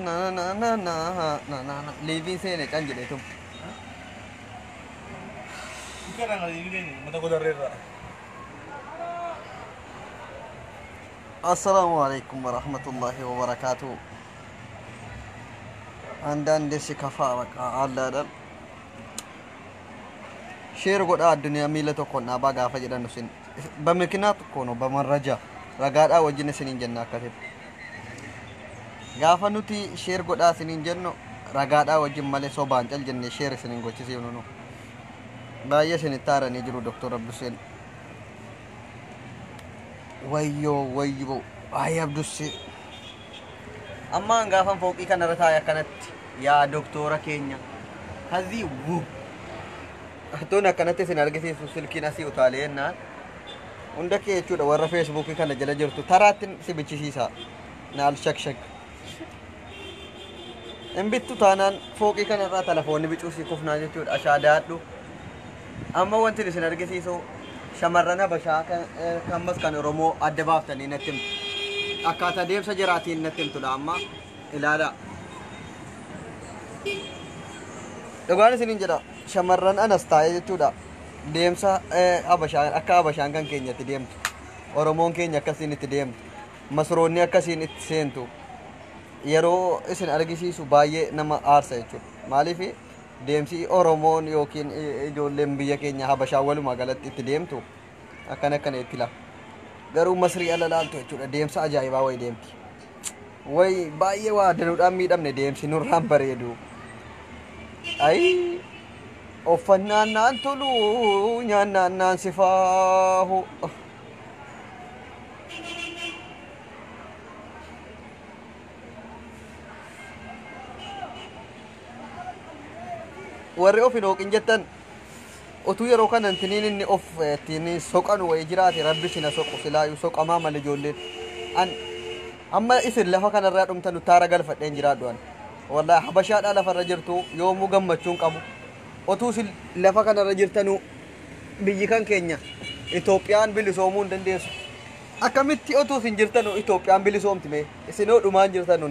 Na na na na na na na liiviin seene can jedheetum. Assalaamu alaikum warahmatullahi wabarakaatu. አንዳንዴ ሲከፋ በቃ አለ አይደል share godhaa addunyaa miila tokkoon dhaabaa gaafa jedhan isin በምክንያት እኮ ነው በመረጃ ragaadhaa wajjin isiniin jenna. Akkasitti gaafa nuti share godhaa isiniin jennu ragaadhaa wajjin malee sobaan cal jennee share isiniin gochisiifnu. Nu baay'ee isinitti aaranii jiru. Doktor Abduseen, wayyoo wayyoo, ay Abdussee, ammaan gaafan fooqii kanarra taa'e akkanatti yaa doktora keenya kazii wu tun akkanatti isin argisiisu silkiin asii utaalee jennaan hunda kee jechuudha. Warra Feesbuukii kana jala jirtu taraatti si bichisiisa naal shakshak hin bittu taanaan fooqii kanarraa telefoonni bicuu si kufnaa jechuudha. Ashaadaadhu. Amma wanti isin argisiisu shamarran Habashaa kammas kan Oromoo adda baaftanii natti himtu, akkaataa deemsa jiraatiin natti himtudha. Amma ilaalaa, dhugaan isiniin jedha, shamarran anas taa'ee jechuudha, deemsa Habashaan akka Habashaan kan keenyatti deemtu, Oromoon keenya akkasiin itti deemtu, Masroonni akkasiin itti seentu yeroo isin argisiisu baay'ee nama aarsa jechuudha. Maaliif deemsi Oromoon yookiin ijoolleen biyya keenya Habashaa walumaa galatti itti deemtu akkana akkana itti la garuu Masrii ala laaltu jechuudha, deemsa ajaa'ibaa wayi deemti wayi baay'ee waa danuudhaan miidhamne, deemsi nurraan bareedu. Ayi, uffannaan naan tolu, nyaannaan naan sifaahu. Warri of hin hooqin jettan utuu yeroo kana intiniin inni of ittiin soqanu wayii jiraate, rabbi sina soqu silaayyuu soqamaa malee. Ijoolleen an amma isin lafa kanarraa dhumtan taara galfadheen jiraadhu. An wallahi Habashaadhaa lafarra jirtu yoomuu gammachuun qabu. Utuu isin lafa kanarra jirtanuu biyyi kan keenya Itoophiyaan bilisoomuu hin dandeessu. Akkamitti utuu isin jirtanu Itoophiyaan bilisoomti mee? Isinoo dhumaan jirtanu,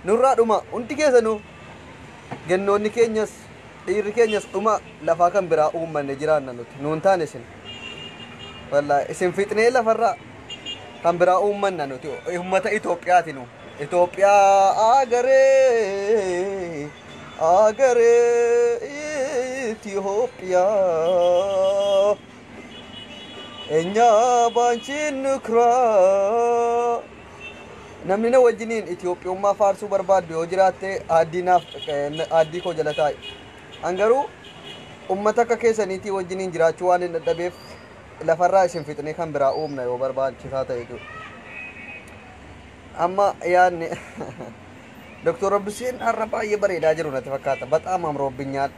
nurraa dhuma hundi keessanuu. Gennoonni keenyas dhiirri keenyas dhuma lafaa kan biraa uummanne jiraanna nuti nuun taane isin. Wallahi isin fixnee lafarraa kan biraa uummanna nuti. Ummata Itoophiyaati nu. Itoophiyaa agaree agaree Itoophiyaa እኛ ባንቺ እንኩራ። Namni na wajjiniin Itoophiyummaa faarsuu barbaaddu yoo jiraatte aaddii naaf aaddii koo jala taa'i. An garuu ummata akka keessaniitii wajjiniin jiraachuu waan hin dadhabeef lafarraa isin fixnee kan biraa uumna yoo barbaachisaa ta'e jechuudha. Amma yaadni Doktor Abbiseen har'a baay'ee bareedaa jiru natti fakkaata. በጣም አምሮብኛል.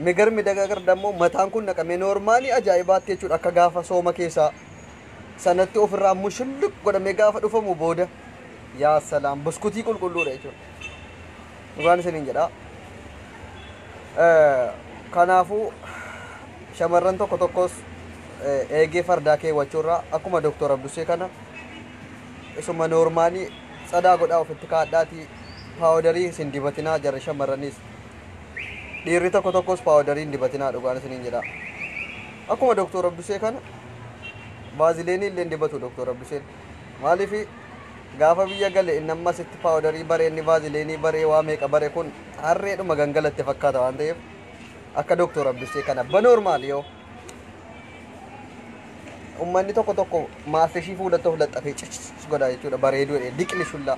የሚገርም ደጋገር ደግሞ mataan kun naqamee normaalii ajaa'ibaatti jechuudha, akka gaafa sooma keessaa sanatti ofirraa mushulluq godhamee gaafa dhufamu booda yaa salaam, buskutii qulqulluudha jechuudha. Dhugaan isiniin jedha. Kanaafuu shamarran tokko tokkos eegee fardaa keewwachuurraa akkuma Doktor Abdusee kana isuma normaalii tsadaa godhaa ofitti kaadhaatii powderii isin dibatinaa jarri shamarranis. Dhiirri tokko tokkos powderii hin dibatinaa, dhugaan isiniin jedha. Akkuma Doktor Abdusee kana Vaselinii illee hin dibatu Doktor Abduseen. Maaliif gaafa biyya gale inni ammasitti powderii baree, inni Vaselinii baree, waa meeqa bare, kun harreedhuma gangalatte fakkaata waan ta'eef akka Doktor Abdusee kana ba normal yoo ummanni tokko tokko maastishii fuulatti of laxxafee cicis godha jechuudha, bareeduu jedhee diqli shullaa.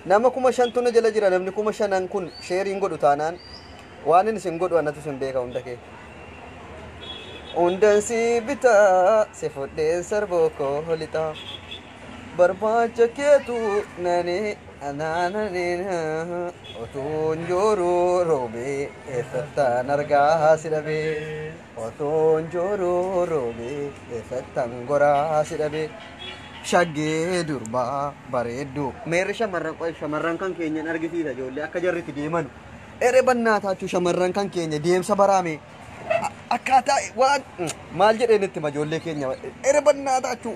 Nama 5000tu na jala jira. Namni 5000n kun shareiin godhu taanaan waan inni isin godhu anatu isin beeka hunda kee. Hundan si bitaa, si fudheen sarboo koo lixaa. Barbaacha keetu nani anaananiina otuun jooruu roobee eessattaan argaa si dhabee, otuun jooruu roobee eessattaan goraa si dhabee, shaggee durbaa bareedduu. Meerri shamarran qoy shamarran kan keenyan argisiisa ijoollee akka jarri itti deeman. Ere bannaataachuu, shamarran kan keenya deemsa baraame akkaataa waan maal jedheen itti ijoollee keenya ere bannaataachuu.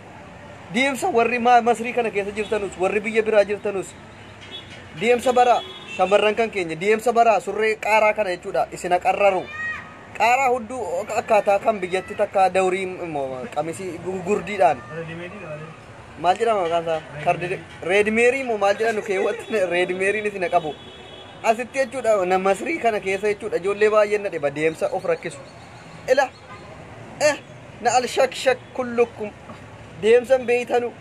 Deemsa warri Masrii kana keessa jirtanus warri biyya biraa jirtanus deemsa baraa shamarran kan keenya deemsa baraa surree qaaraa kana jechuudha isin aqarraru. Qaaraa hudduu akkaataa kan biyyatti takka dawrii qamisii gurdiidhaan. Maal jedhama maqaan isaa? Reedimeerii immoo maal jedhanu keewwatti reedimeeriin isin qabu. Asitti jechuudha Masrii kana keessa jechuudha ijoollee baay'een na dhiba deemsa of rakkisu. Ila na al shak shak kullukum deemsan beeytanu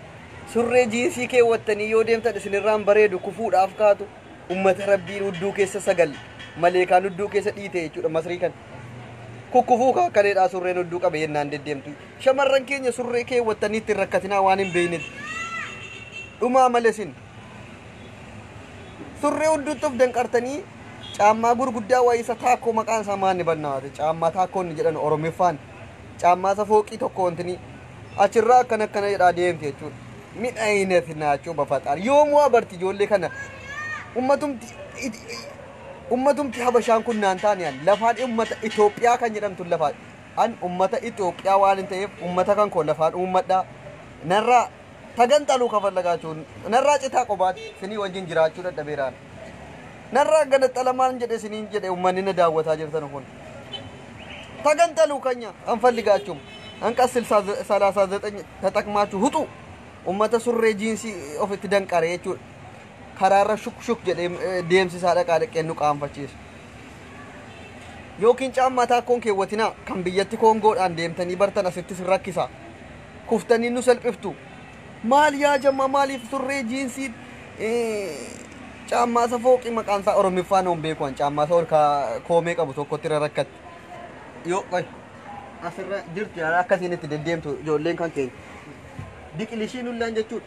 surree jiinsii keewwattanii yoo deemtan isinirraan bareedu kufuudhaaf kaatu ummata rabbiin hudduu keessa sagal maleekaan hudduu keessa dhiite jechuudha Masrii kana. Kukkufuu kakkaleedhaa surreen hudduu qabe yennaan deddeemtu. Shamarran keenya surree keewwattanii ittiin rakkatinaa waan hin beeynetti. Dhumaa malee sin. Surree hudduutti of danqartanii caammaa gurguddaa wayii isa taakkoo maqaan isaa maanni bannaate caammaa taakkoo inni jedhan Oromiffaan caammaa isa fooqii tokko wantini achirraa akkana akkana jedhaa deemti jechuudha. Midhaayinati naachuu bafaxaar yoomuu abarti ijoollee kana ummatumti Habashaan kun naan taane an lafaan ummata Itoophiyaa kan jedhamtu lafaan an ummata Itoophiyaa waan hin ta'eef ummata kan koo lafaan uummadhaa narraa taganxaluu kafallagaachuun narraa citaa qobaatti sinii wajjin jiraachuu dadhabeeraan narraa ganaxalamaan jedhe siniin jedhe ummanni na daawwataa jirtan kun taganxaluu kanya anፈልጋችሁም አንቀጽ 39 ተጠቅማችሁ ሁጡ ummata surree jiinsii ofitti danqare jechuudha. Karaarra shuk shuk jedhee deemsisaa dhaqaa dhaqee nu qaanfachiisa. Yookiin caammaa taakkoon keewwatinaa kan biyyatti koongoodhaan deemtanii bartan asittis rakkisa. Kuftanii nu salphiftu. Maal yaa jammaa maaliif surree jiinsii caammaa isa fooqii maqaan isaa Oromiffaan hoon beeku caammaa isa ol koomee qabu tokkotti irra rakkatti. Yoo asirra jirti akkasiin itti deddeemtu ijoolleen kan keenya. Diqilishiin hullaan jechuudha.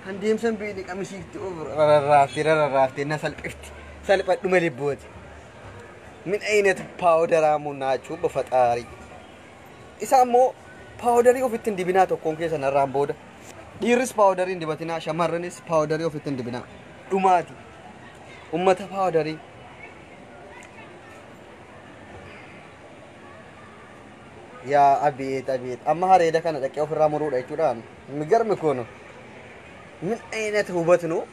Kan deemsan beekni qamisiitti rarraaftee rarraaftee na salphifti. Salphadhuma libbooti. Min ayinat paawudaraa munaachuu bafaxaarii. Isa ammoo paawudarii ofitti hin dibinaa tokkoon keessa narraan booda. Dhiirris paawudarii hin dibatinaa shamarranis paawudarii ofitti hin dibinaa. Dhumaati. Ummata paawudarii. Yaa abeet abeet amma hareeda kana dhaqee ofirraa muruudha jechuudhaan migarmi kun min ayinat hubat nu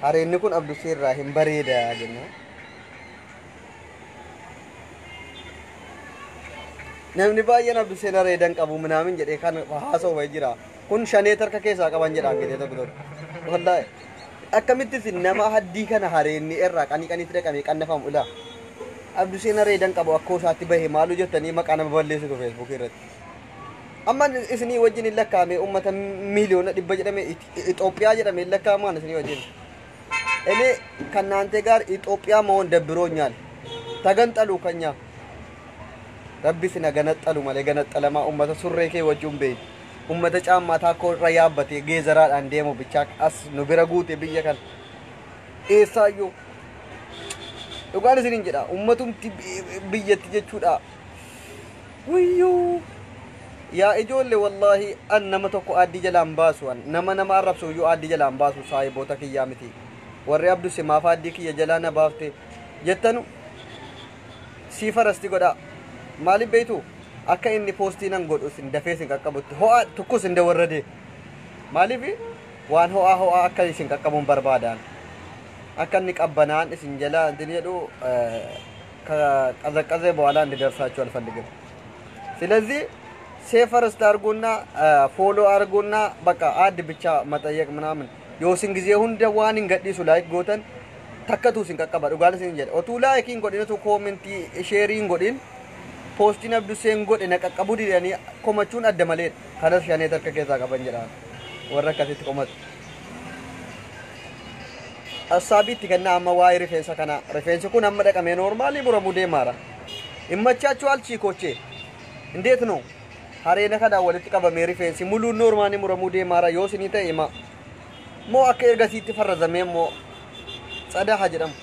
hareenni kun Abdusee irraa hin bareeda jenna. Namni baay'een Abduseen hareeda hin qabu minaamin jedhee kan haasa'u wayii jira. Kun shanee tarka keessaa qaban jedhaan gedee tokko tokko. Wallaahi akkamitti isin nama haddii kana hareenni irraa qanii qaniitti dhaqamee qannafamu ilaa. Abduseen hareeda hin qabu akkoo isaatti bahe maaluu jettanii maqaa nama balleessitu feesbuukii irratti. Amma isinii wajjin hin lakkaa'ame uummata miiliyoona 100 jedhame Itoophiyaa jedhame hin lakkaa'amaan isinii wajjin. እኔ ከእናንተ ጋር ኢትዮጵያ መሆን ደብሮኛል። ተገንጠሉ ከኛ ረቢ ስነ ገነጠሉ መለ ገነጠለማ ኡመተ ሱሬ ኬ ወጁን ቤ ኡመተ ጫማ ታኮ ረያበቴ ጌዘራዳን ደሞ ብቻ አስ ኑ ቢረ ጉቴ ብየ ከን ኤሳዮ dhugaan isiniin jedha ummatumti biyyatti jechuudha. Wayyuu yaa ijoollee wallaahi an nama tokko aaddii jalaan baasu an nama nama arrabsu iyyuu aaddii jalaan baasu saahiboota kiyyaa miti. Warri Abduse maaf aaddii kiyya jalaa na baafte jettanu sii farasti godhaa. Maaliif beektu akka inni poostii nan godhu isin dafee isin qaqqabutti ho'aa tokkos hin dawarrade. Maaliif waan ho'aa ho'aa akka isin qaqqabuun barbaadaan. Akka inni qabbanaan isin jala እንትን jedhu ከቀዘቀዘ በኋላ እንዲደርሳችሁ አልፈልግም። ስለዚህ ሴፈርስት አድርጉና ፎሎ አድርጉና በቃ አድ ብቻ መጠየቅ ምናምን yoosin ጊዜ hunda waan hin gadhiisu laayik gootan takkatu isin qaqqaba dhugaan isin jedhe otuu laayikii hin godhin otuu koomentii sheerii hin godhin poostiin Abduseen godhe na qaqqabuu didanii komachuun adda maleedha. Kanas shanee harka keessaa qaban jedhaan warra akkasitti komatu. Assaabiitti kennaa amma waa'ee rifeensa kanaa rifeensi kun amma dhaqamee noormaalii muramuu deemaara. ይመቻችኋል ቺኮቼ? እንዴት ነው? hareena kanaan walitti qabamee rifeensi muluun noormaalii muramuu deemaara yoo isinii ta'e himaa. Moo akka ergasiitti farrazamee immoo tsadaha jedhamu.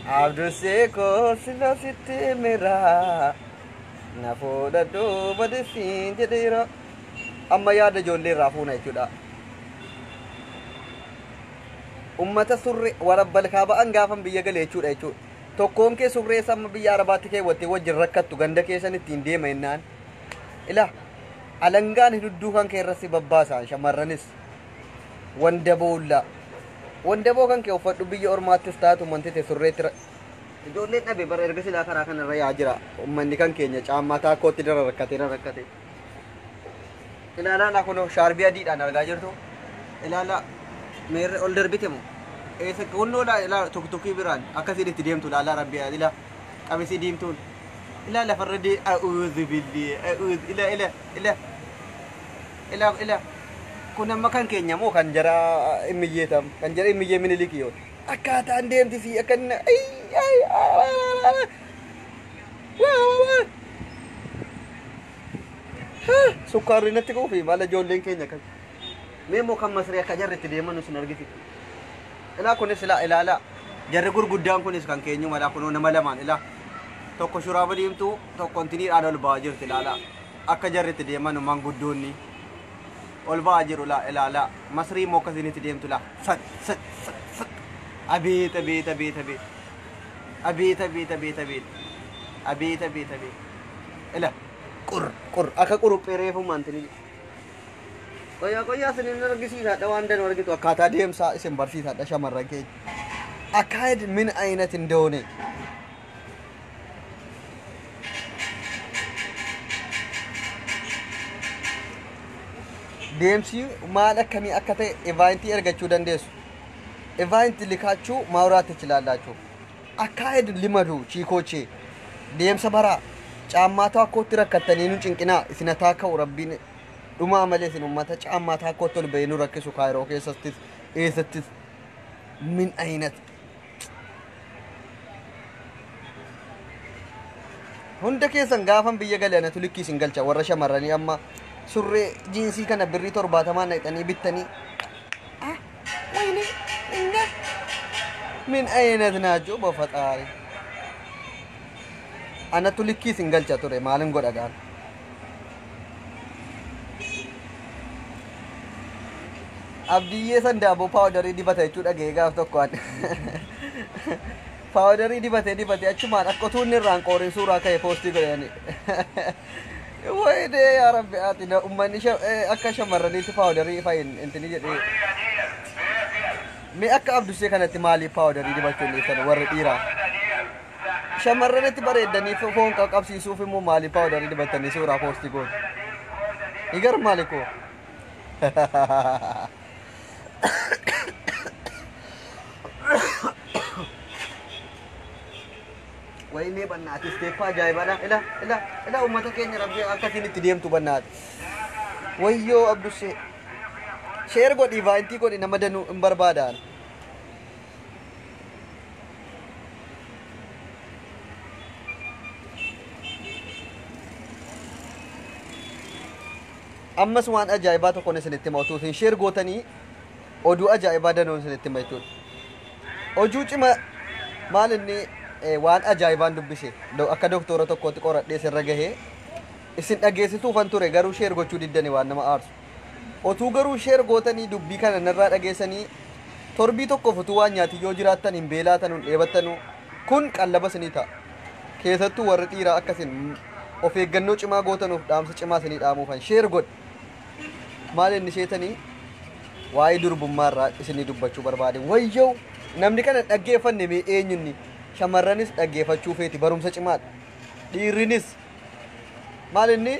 Abdusee koo sila sitti miraa na fuudhadhu badisiin jedheera. Amma yaada ijoollee irraa fuuna jechuudha. Ummata surree warabbal kaaba'an gaafan biyya gale jechuudha jechuudha. Tokkoon kee surree sama biyya Arabaatti keewwattee wajjin rakkattu ganda keessan ittiin deema jennaan. Ilaa alangaan hudduu kan kee irratti babbaasaan shamarranis wandaboollaa. Wandaboo kan kee uffadhu biyya ormaattis taatu mantite surreetti ijoolleen dhabe bara erga silaa karaa kanarra yaa jira. Uummanni kan keenya caammaa taakkootti dara rakkate rakkate. Ilaalaa kunoo shaarbii adiidhaan argaa jirtu. Ilaalaa meerre ol darbite moo? Eessa kunnoo ilaa tuktukii biraan akkasiin itti deemtu ilaalaa rabbi ilaa qamisii diimtuun. Ilaa lafarra dee a'uudhu billi a'uudhu ila ila ila ila ila kun amma kan keenya moo kan jara immiyyeetam kan jara immiyyee Minilikii yoo akkaataan deemti si akka inni sukkaarri natti quufi maal ijoolleen keenya kan mee immoo kan masree akka jarri itti deeman isin argisiisa. Ilaa kunis ilaa ilaalaa jarri gurguddaan kunis kan keenyuma ilaa kunoo nama lamaan ilaa tokko shuraaba diimtuu tokko intiniidhaan ol ba'aa jirti ilaalaa akka jarri itti deeman manguddoonni ol ba'aa jiru ilaa ilaalaa masrii immoo akkasiin itti deemtu ilaa sat sat sat sat abeet abeet abeet abeet abeet abeet abeet abeet abeet abeet abeet ila qur qur akka quruphee reefummaan tinii qoyyaa qoyyaa isinin argisiisaadha waan danuu argitu akkaataa deemsaa isin barsiisaadha shamarran keenya akkaayid min ayinat እንደሆነ deemsi maal akkamii akka ta'e ኢቫንቲ ergachuu dandeessu ኢቫንቲ ልካችሁ ማውራት ትችላላችሁ። አካሄድ ልመዱ ቺኮቼ deemsa baraa caammaa taakkootti rakkattanii nu cinqinaa isin haa ka'u rabbiin dhumaa malee isin ummata caammaa taakkootti ol bahee nu rakkisu kaayiroo keessattis eessattis min ayinat hunda keessan gaafan biyya gale anatu likkii isin galcha warra shamarranii amma surree jiinsii kana birrii 70 naqxanii bittanii ወይኔ እንጋ ምን አይነት ናቸው በፈጣሪ anatu likkii isin galcha ture maalin godha gaan abdiyyee san daaboo paawudarii dibata jechuu dhaga'ee gaaf tokko an paawudarii dibatee dibatee achumaan akka utuu inni irraan qooriin suuraa ka'e poostii godhani wayidee yaa rabbi ati ummanni akka shamarraniitti paawudarii fayin intini jedhee mee akka abdusee kanatti maaliif paawudarii dibachuu hin dhiiftan warri dhiiraa shamarranitti bareeddanii foon qaqqabsiisuuf immoo maaliif paawudarii dibattanii suuraa poostii gootu igar maalikoo ወይኔ በእናትህ ስቴፕ ajaa'ibaadha ila ila ila uummata keenya rabbi akkasiin itti deemtu bannaati wayyoo abdusee sheer godhi vaayintii godhi nama danuu hin barbaadaan ammas waan ajaa'ibaa tokkoon isinitti hima utuu isin sheer gootanii oduu ajaa'ibaa danuun isinitti hima jechuudha oduu cima maal inni waan ajaa'ibaan dubbise akka doktora tokkootti qoradhee sirra gahee isin dhageessisuufan ture garuu sheer gochuu diddani waan nama aarsu otuu garuu sheer gootanii dubbii kana narraa dhageessanii torbii tokkoof utuu waan nyaati yoo jiraattan hin beelaatanu hin dheebattanu kun qallaba isinii ta'a keessattuu warri dhiiraa akkasin of eeggannoo cimaa gootanuuf dhaamsa cimaa isinii dhaamuufan sheer godhe maal inni sheetanii waa'ee durbummaarraa isinii dubbachuu barbaade wayyoo namni kana dhaggeeffanne mee eenyunni shamarranis dhaggeeffachuu feeti barumsa cimaadha dhiirrinis maal inni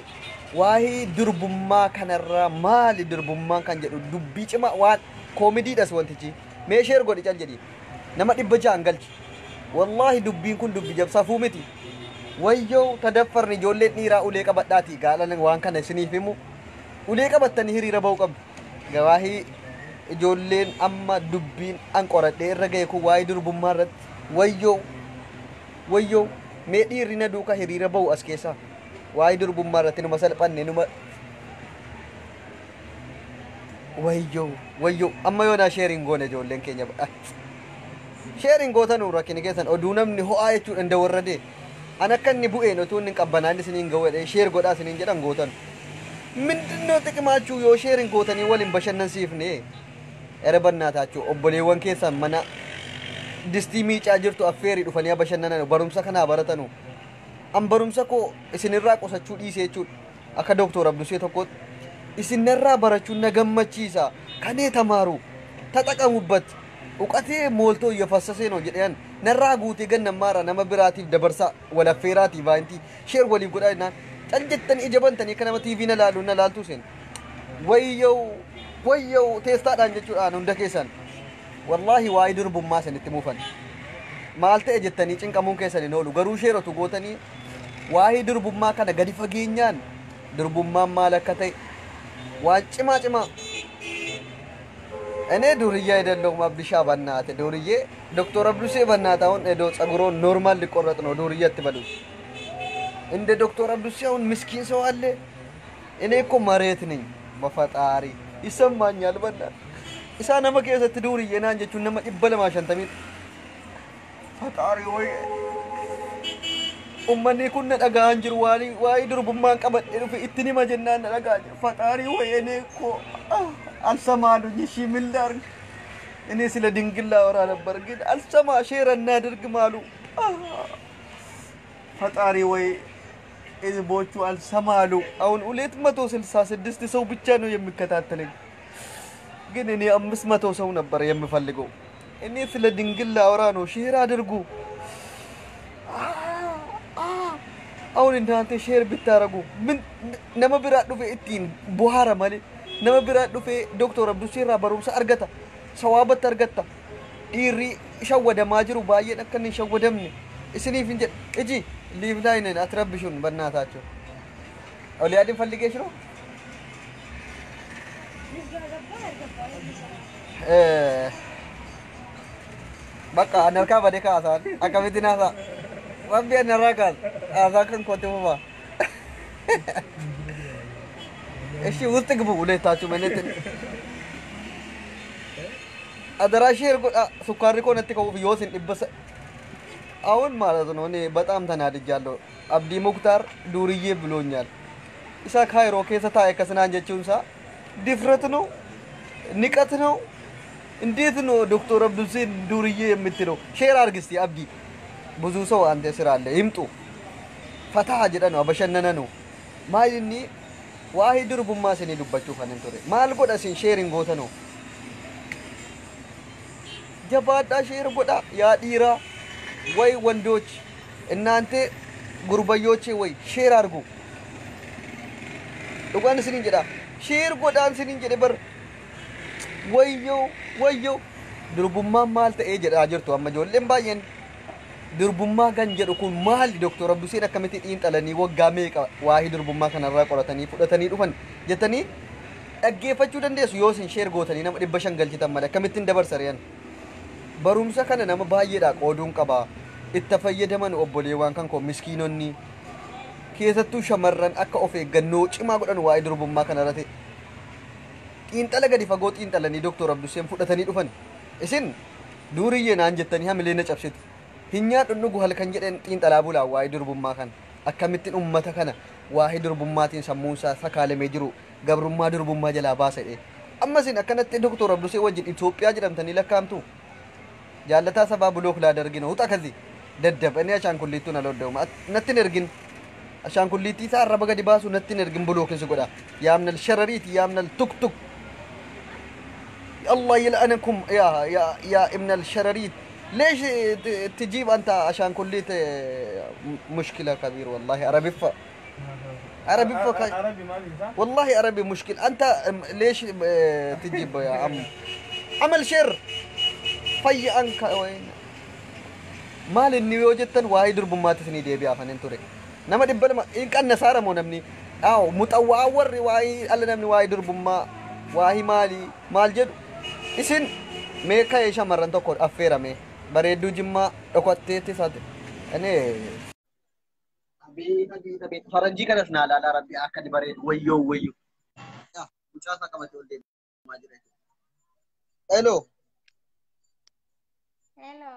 waa'ee durbummaa kanarraa maali durbummaan kan jedhu dubbii cimaa waan koomidiidhas wantichi mee sheer godhi cal jedhi nama 600 galchi wallaahi dubbiin kun dubbi jabsafuu miti wayyoo tadaffarni ijoolleen dhiiraa ulee qabadhaati gaalan waan kana isiniif himu ulee qabattanii hiriira ba'uu qabdu gawaahii ijoolleen amma dubbiin an qoradhee irra ga'e kun waa'ee durbummaa irratti wayyoo wayyoo mee dhiirri na duukaa hiriira ba'u as keessaa waa'ee durbummaa irratti numa salphanne numa wayyoo wayyoo amma yoonaa sheeriin goone ijoolleen keenya sheeriin gootanuu rakkini keessan oduu namni ho'aa jechuudha inda warradee an akka inni bu'een otuu inni hin qabbanaan isiniin ga'u jedhee sheer godhaa isiniin jedhan gootan ምንድነው ጥቅማችሁ yoo sheeriin gootanii waliin bashannansiifne ere bannaataachuu obboleewwan keessan mana distii miicaa jirtu affeerii dhufanii haa bashannanan barumsa kanaa baratanu an barumsa koo isinirraa qusachuu dhiise jechuudha Akka Doktor Abdusee tokkootti isin narraa barachuun na gammachiisa. Kanee tamaaru taxaqamubbat uqatee mooltoo yafassasee noo jedhan narraa guutee gannammaara nama biraatiif dabarsaa walaffeeraatiif vaayintii sheer waliif godhaa jennaan cal jettanii ija bantanii akka nama TV na laalu na laaltuu seen. Wayyoo wayyoo teestaadhaan jechuudhaan hunda keessan wallaahi waa'ee durbummaa sanitti muufan. Maal ta'e jettanii cinqamuun keessan hin oolu garuu sheerotu gootanii waa'ee durbummaa kana gadi fageenyaan durbummaan maal akka ta'e waan cimaa cimaa እኔ ዱርዬ አይደለሁም። አብዲሻ በእናትህ ዱርዬ ዶክተር አብዱሴ በእናትህ አሁን ሄዶ ጸጉሮን ኖርማል ሊቆረጥ ነው። ዱርዬ አትበሉት። እንደ ዶክተር አብዱሴ አሁን ምስኪን ሰው አለ? እኔ እኮ መሬት ነኝ። በፈጣሪ ይሰማኛል። በእናትህ isaa nama keessatti duuriyyee naan jechuun nama 250 ፈጣሪ ወይ ummanni kun na dhaga'an jiru waa'ee durbummaan qabadhee dhufe ittiin hima jennaan na dhaga'an jiru ፈጣሪ ወይ እኔ እኮ አልሰማሉኝ። እሺ ምን ላድርግ? እኔ ስለ ድንግል ላወራ ነበር ግን አልሰማ share እናድርግ ማሉ። ፈጣሪ ወይ ህዝቦቹ አልሰማሉ። አሁን 266 ሰው ብቻ ነው የሚከታተለኝ፣ ግን እኔ 500 ሰው ነበር የምፈልገው። እኔ ስለ ድንግል ላወራ ነው። Share አድርጉ። አሁን እናንተ share ብታረጉ ምን nama biraa dhufe ittiin bohaara malee nama biraa dhufe Doktor Abdusee irraa barumsa argata, sawaabatti argatta. Dhiirri shawwadamaa jiru baay'een akka inni hin shawwadamne isiniif hin jedhe. Iji liif laayinen አትረብሹን በእናታቸው። ኦሊያድን ፈልጌሽ ነው። Bakka an harkaa bade kaasaan akkamitti naasaa rabbi an harraa kaas haasaa kan koote fufa. እሺ ውስጥ ግቡ ሁለታችሁ መነት አደራ share godha sukkaarri koo natti ka'uuf yoo isin dhibba አሁን ማለት ነው። እኔ በጣም ተናድጃለሁ። አብዲ ሙክታር ዱርዬ ብሎኛል። isa ካይሮ keessa taa'e akkasinaan jechuun isaa ድፍረት ነው፣ ንቀት ነው። እንዴት ነው ዶክተር አብዱሴን ዱርዬ የምትለው? Share አድርግ እስቲ አብዲ። ብዙ ሰው አንተ ስራ አለ ይምጡ። ፈታ jedhan bashannananu maal inni waa'ee durbummaa isinii dubbachuuf anin ture maal godha isin share hin gootanu jabaadhaa share godha yaa dhiiraa ወይ ወንዶች እናንተ ጉርበዮቼ ወይ share አድርጉ። Dhugaan isiniin jedha share godhaan isiniin jedhe bar. Wayyoo wayyoo durbummaan maal ta'ee jedhaa jirtu amma ijoolleen baay'een durbummaa kan jedhu kun maali Doktor Abduseen akkamitti xiinxalanii waggaa meeqa waa'ee durbummaa kanarraa qoratanii fudhatanii dhufan jettanii dhaggeeffachuu dandeessu yoo isin share gootanii nama 500 galchitan malee akkamittiin dabarsa re'an. Barumsa kana nama baay'eedha qooduun qaba. Itti fayyadaman obboleewwan kan koo miskiinonni keessattuu shamarran akka of eeggannoo cimaa godhan waa'ee durbummaa kanarratti xiinxala gadi fagoo xiinxalanii Doktor Abduseen fudhatanii dhufan. Isin duuriyyee naan jettanii hamilee na cabsitu. Hin nyaadhu dhugu halkan jedheen xiinxalaa bulaa waa'ee durbummaa kana akkamittiin ummata kana waa'ee durbummaatiin sammuunsaa sakaalamee jiru gabrummaa durbummaa jalaa baasa jedhee. Amma isin akkanatti Doktor Abdusee wajjin Itoophiyaa jedhamtanii lakkaa'amtu. Jaallataa sabaa block laadargina huxa akkasii daddab inni ashaankulliittuun aloodda'uma natti hin ergin ashaankulliittii isaa arraba gadi baasu natti hin ergin blockinsi godha yaamnal sharariiti yaamnal tuk tuk الله يلعنكم يا يا يا ابن الشراريت ليش تجيب انت عشان كلية مشكلة كبيرة والله عربي ف عربي ف عربي ما في صح؟ والله عربي مشكل انت ليش تجيب يا عم عمل شر في انك وين maal inni yoo jettan waa'ee durbummaatti isinii deebi'aaf anin ture nama 200 hin qannasaara moo namni aaw muxawwaa warri waa'ee alla namni waa'ee durbummaa waa'ee maalii maal jedhu isin mee ka'ee shamarran tokko affeerame bareedduu jimmaa dhokatteetti isaati እኔ አቤት አቤት አቤት ፈረንጂ kanas naa laalaa rabbi akka inni bareedu wayyoo wayyoo mucaa isaa qabatee ol deemaa jira. Hello. Hello.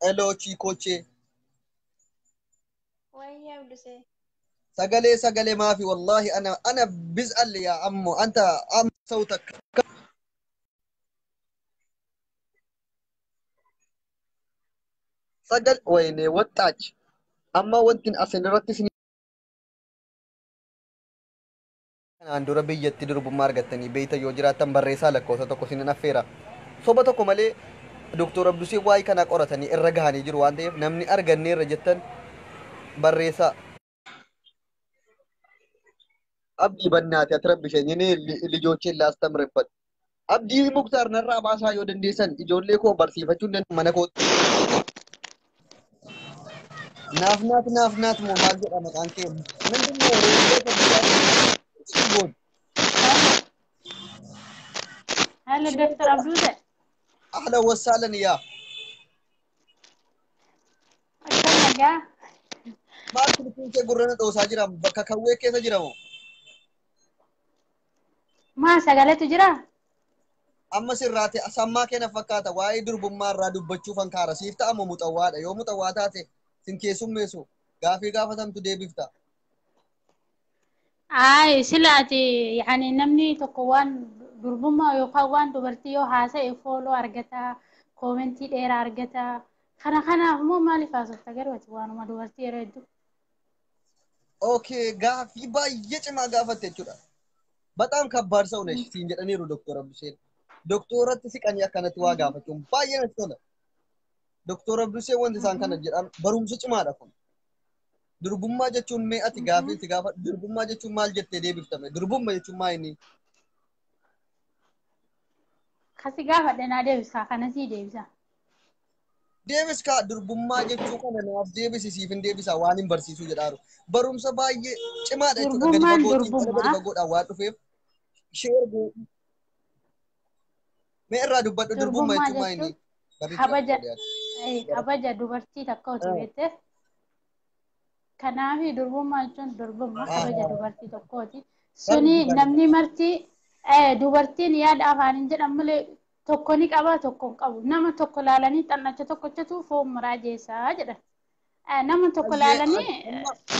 Hello chiikochee. Wayya Abdusee. Sagalee sagalee maafi wallahi ana ana biz'al ya ammo anta am sautak sagal wayne ወጣች amma wantin asin irratti isin Kanaan dura biyyatti durbummaa argattanii beeyta yoo jiraattan barreessaa lakkoofsa tokko sinin affeera. Soba tokko malee Doktor Abdusee waa'ee kanaa qoratanii irra gahanii jiru waan ta'eef namni arganneerra jettan barreessaa. Abdii bannaati ati rabbi isheen lijocheen laastamreeffadhu. Abdii Muktaar narraa baasaa yoo dandeessan ijoollee koo barsiifachuu hin mana kootti. Naaf naaf naaf naaf moo maal jedha maqaan kee? Mindinoo reefu Hello, Dr. Abdul. Ahlan wasahlan yaa. Akkam nagaa? Maal silkiin kee gurra na dhoosaa jira bakka kawwee keessa jira moo? Maa sagaleetu jira? Amma sirraa ta'e sammaa kee na fakkaata waa'ee durbummaa irraa dubbachuuf hankaara siif ta'a moo muxawwaadha yoo muxawwaa taate sin keessummeessu gaafii gaafatamtu deebifta. Ay, silaati yani namni tokko waan durbummaa yookaan waan dubartii yoo haasa'e follow argata, koomentii dheeraa argata. Kana kanaaf immoo maaliif haasofta garuu ati waanuma dubartii yeroo hedduu? Okay, gaafii baay'ee cimaa gaafatte jechuudha. በጣም ከባድ ሰው ነሽ siin jedhaniiru Doktor Abduseen. Doktoratti siqanii akkanatti waa gaafachuun baay'ee natti tola. Doktor Abduseen wanti isaan kana jedhan barumsa cimaadha kun. Durbummaa jechuun mee ati gaafii itti gaafa durbummaa jechuun maal jettee deebiftame? Durbummaa jechuun maa inni? Kasi gaafadhe naa deebisa kanasii deebisa. Deebis kaa durbummaa jechuu kana naaf deebisi siif hin deebisa waan hin barsiisuu jedhaaru. Barumsa baay'ee cimaadha jechuudha. Gadi Durbummaan fagootiin gadi durbummaa. fagoodhaan waan dhufeef share mee irraa dubbadhu durbummaa Durbummaa jechuun maa inni? jechuun Barreeffama kabaja dhiyaate. Kabaja dubartii takka utuu beekte. Kanaaf durbummaa jechuun durbummaa kabaja dubartii tokkooti. Suni namni marti dubartiin yaada afaaniin jedhan malee tokko ni qaba tokko hin qabu. Nama tokko laalanii xannacha tokkochatu foon muraa jeessaa jedhan. Nama tokko laalanii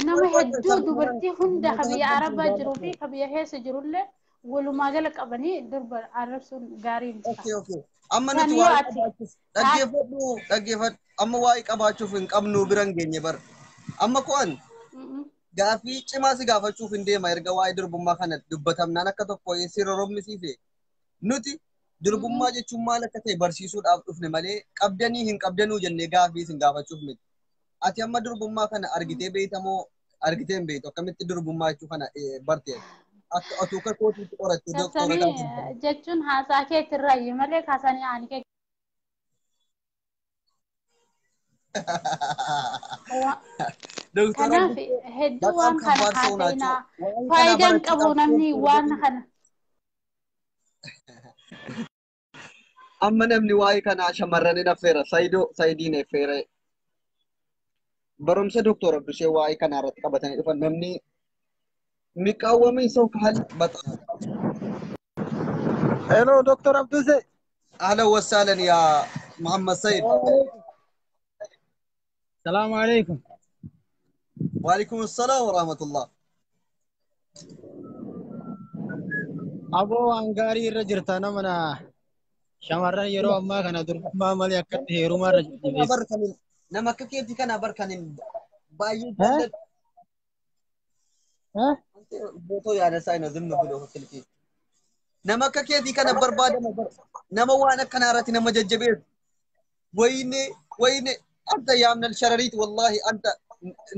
nama hedduu dubartii hunda ka biyya Arabaa jiruu fi ka biyya keessa jirullee walumaa gala qabanii durba arrabsuun gaarii miti. Okay, okay. Amma Kan nuti yoo waa'ee ati qabaachuuf dhaggeeffadhu dhaggeeffadhu amma waa'ee qabaachuuf hin qabnu bira hin geenye bara. Amma ko'an gaafii cimaa si gaafachuuf hin deema erga waa'ee durbummaa kana dubbatamnaan akka tokko si rorommisiise. Nuti durbummaa jechuun maal akka ta'e barsiisuudhaaf dhufne malee qabdanii hin qabdanuu jennee gaafii isin gaafachuuf miti. Ati amma durbummaa kana argitee beektamoo argitee hin beektu akkamitti durbummaa jechuu kana barte? Akka otuu akka kootiitti qorattu doktora Tarsanii taate. Jechuun haasaa keetirraa malee kaasanii ani kee Doktora Kanaaf hedduu በጣም waan kana ከባድ ሰው ናቸው። haasa'inaa Waa'ee kana faayidaan qabu barachuudhaaf namni waan kana amma namni waa'ee kanaa shamarran hin affeera. Sayidoo Sayidiin affeera. Barumsa Doktor Abdusee waa'ee kanaa irratti qabatanii dhufan namni miqaawwamii ሰው ካለ በጣም Hello, Dr. Abduse. أهلا وسهلا يا محمد سيد. السلام عليكم. وعليكم السلام ورحمة الله. Aboo waan gaarii irra jirta nama na shamarran yeroo ammaa kana durbummaa malee akkatti heerumaa irra jirti. Barkanin nama akka keetii kana barkanin baay'ee Eh? jaalladhu. Eh? Bootoo yaada isaa hin zimnu biloo silkii. Nama akka keetii kana barbaadama bar nama waan akkanaa irratti nama jajjabeessu. ወይኔ ወይኔ አንተ يا من الشراريت والله أنت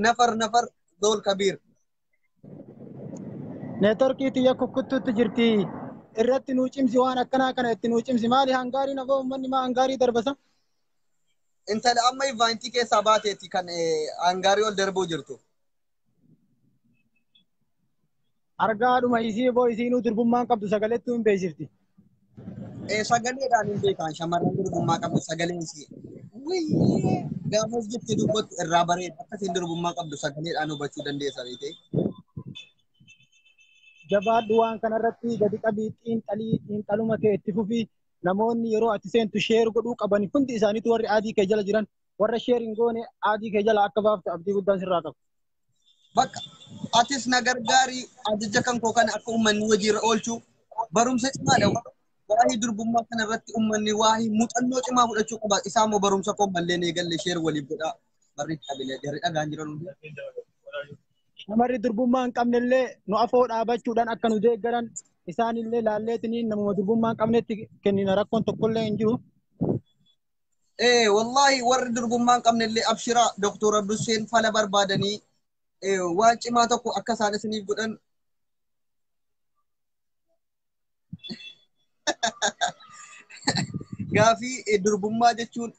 نفر نفر ذول كبير. Neetworkii xiyya kukkuttuutti jirti. Irratti nuu cimsi waan akkanaa kana itti nuu cimsi. Maali hangaarii nafoo uummanni maa hangaarii darbasa? Intala amma ivaantii keessaa baateeti kan hangaarii ol darbuu jirtu. Argaadhuma isii boo isiinuu durbummaan qabdu sagalettuu hin beeksifti. Sagaleedhaan hin beekan shamarran durbummaa qabdu sagaleen ishee. Wayyee gaafas jettee dubbattu irraa bareeda akkasiin durbummaa qabdu sagaleedhaan hubachuu dandeessa beekee. Jabaadhu waan kanarratti gadi qabii xiinxalii xiinxaluma kee itti fufii namoonni yeroo ati seentu share godhuu qaban hundi isaaniitu warri add kee jala jiran warra share hin goone add kee jala akka baaftu abdii guddaan sirraa qabu. Bakka atis na gargaarii ajaja kan koo kana akka uummanni hojiirra oolchu barumsa cimaadha. Waa'ee durbummaa kana irratti uummanni waa'ee muuxannoo cimaa fudhachuu qaba. Isaa immoo barumsa koo mallee ni eegalle share waliif godhaa. Barri qabilee jarri dhagaan jiran hundi. Shamarri durbummaa hin qabnellee nu afoo dhaabachuudhaan akka nu deeggaran isaanillee laalleetiniin namuma durbummaa hin qabnetti kennina rakkoon tokkollee hin jiru. Wallahi warri durbummaa hin qabnellee abshira Dr. Abdusseen fala barbaadanii waan cimaa tokko akka isaan isiniif godhan gaafii durbummaa jechuun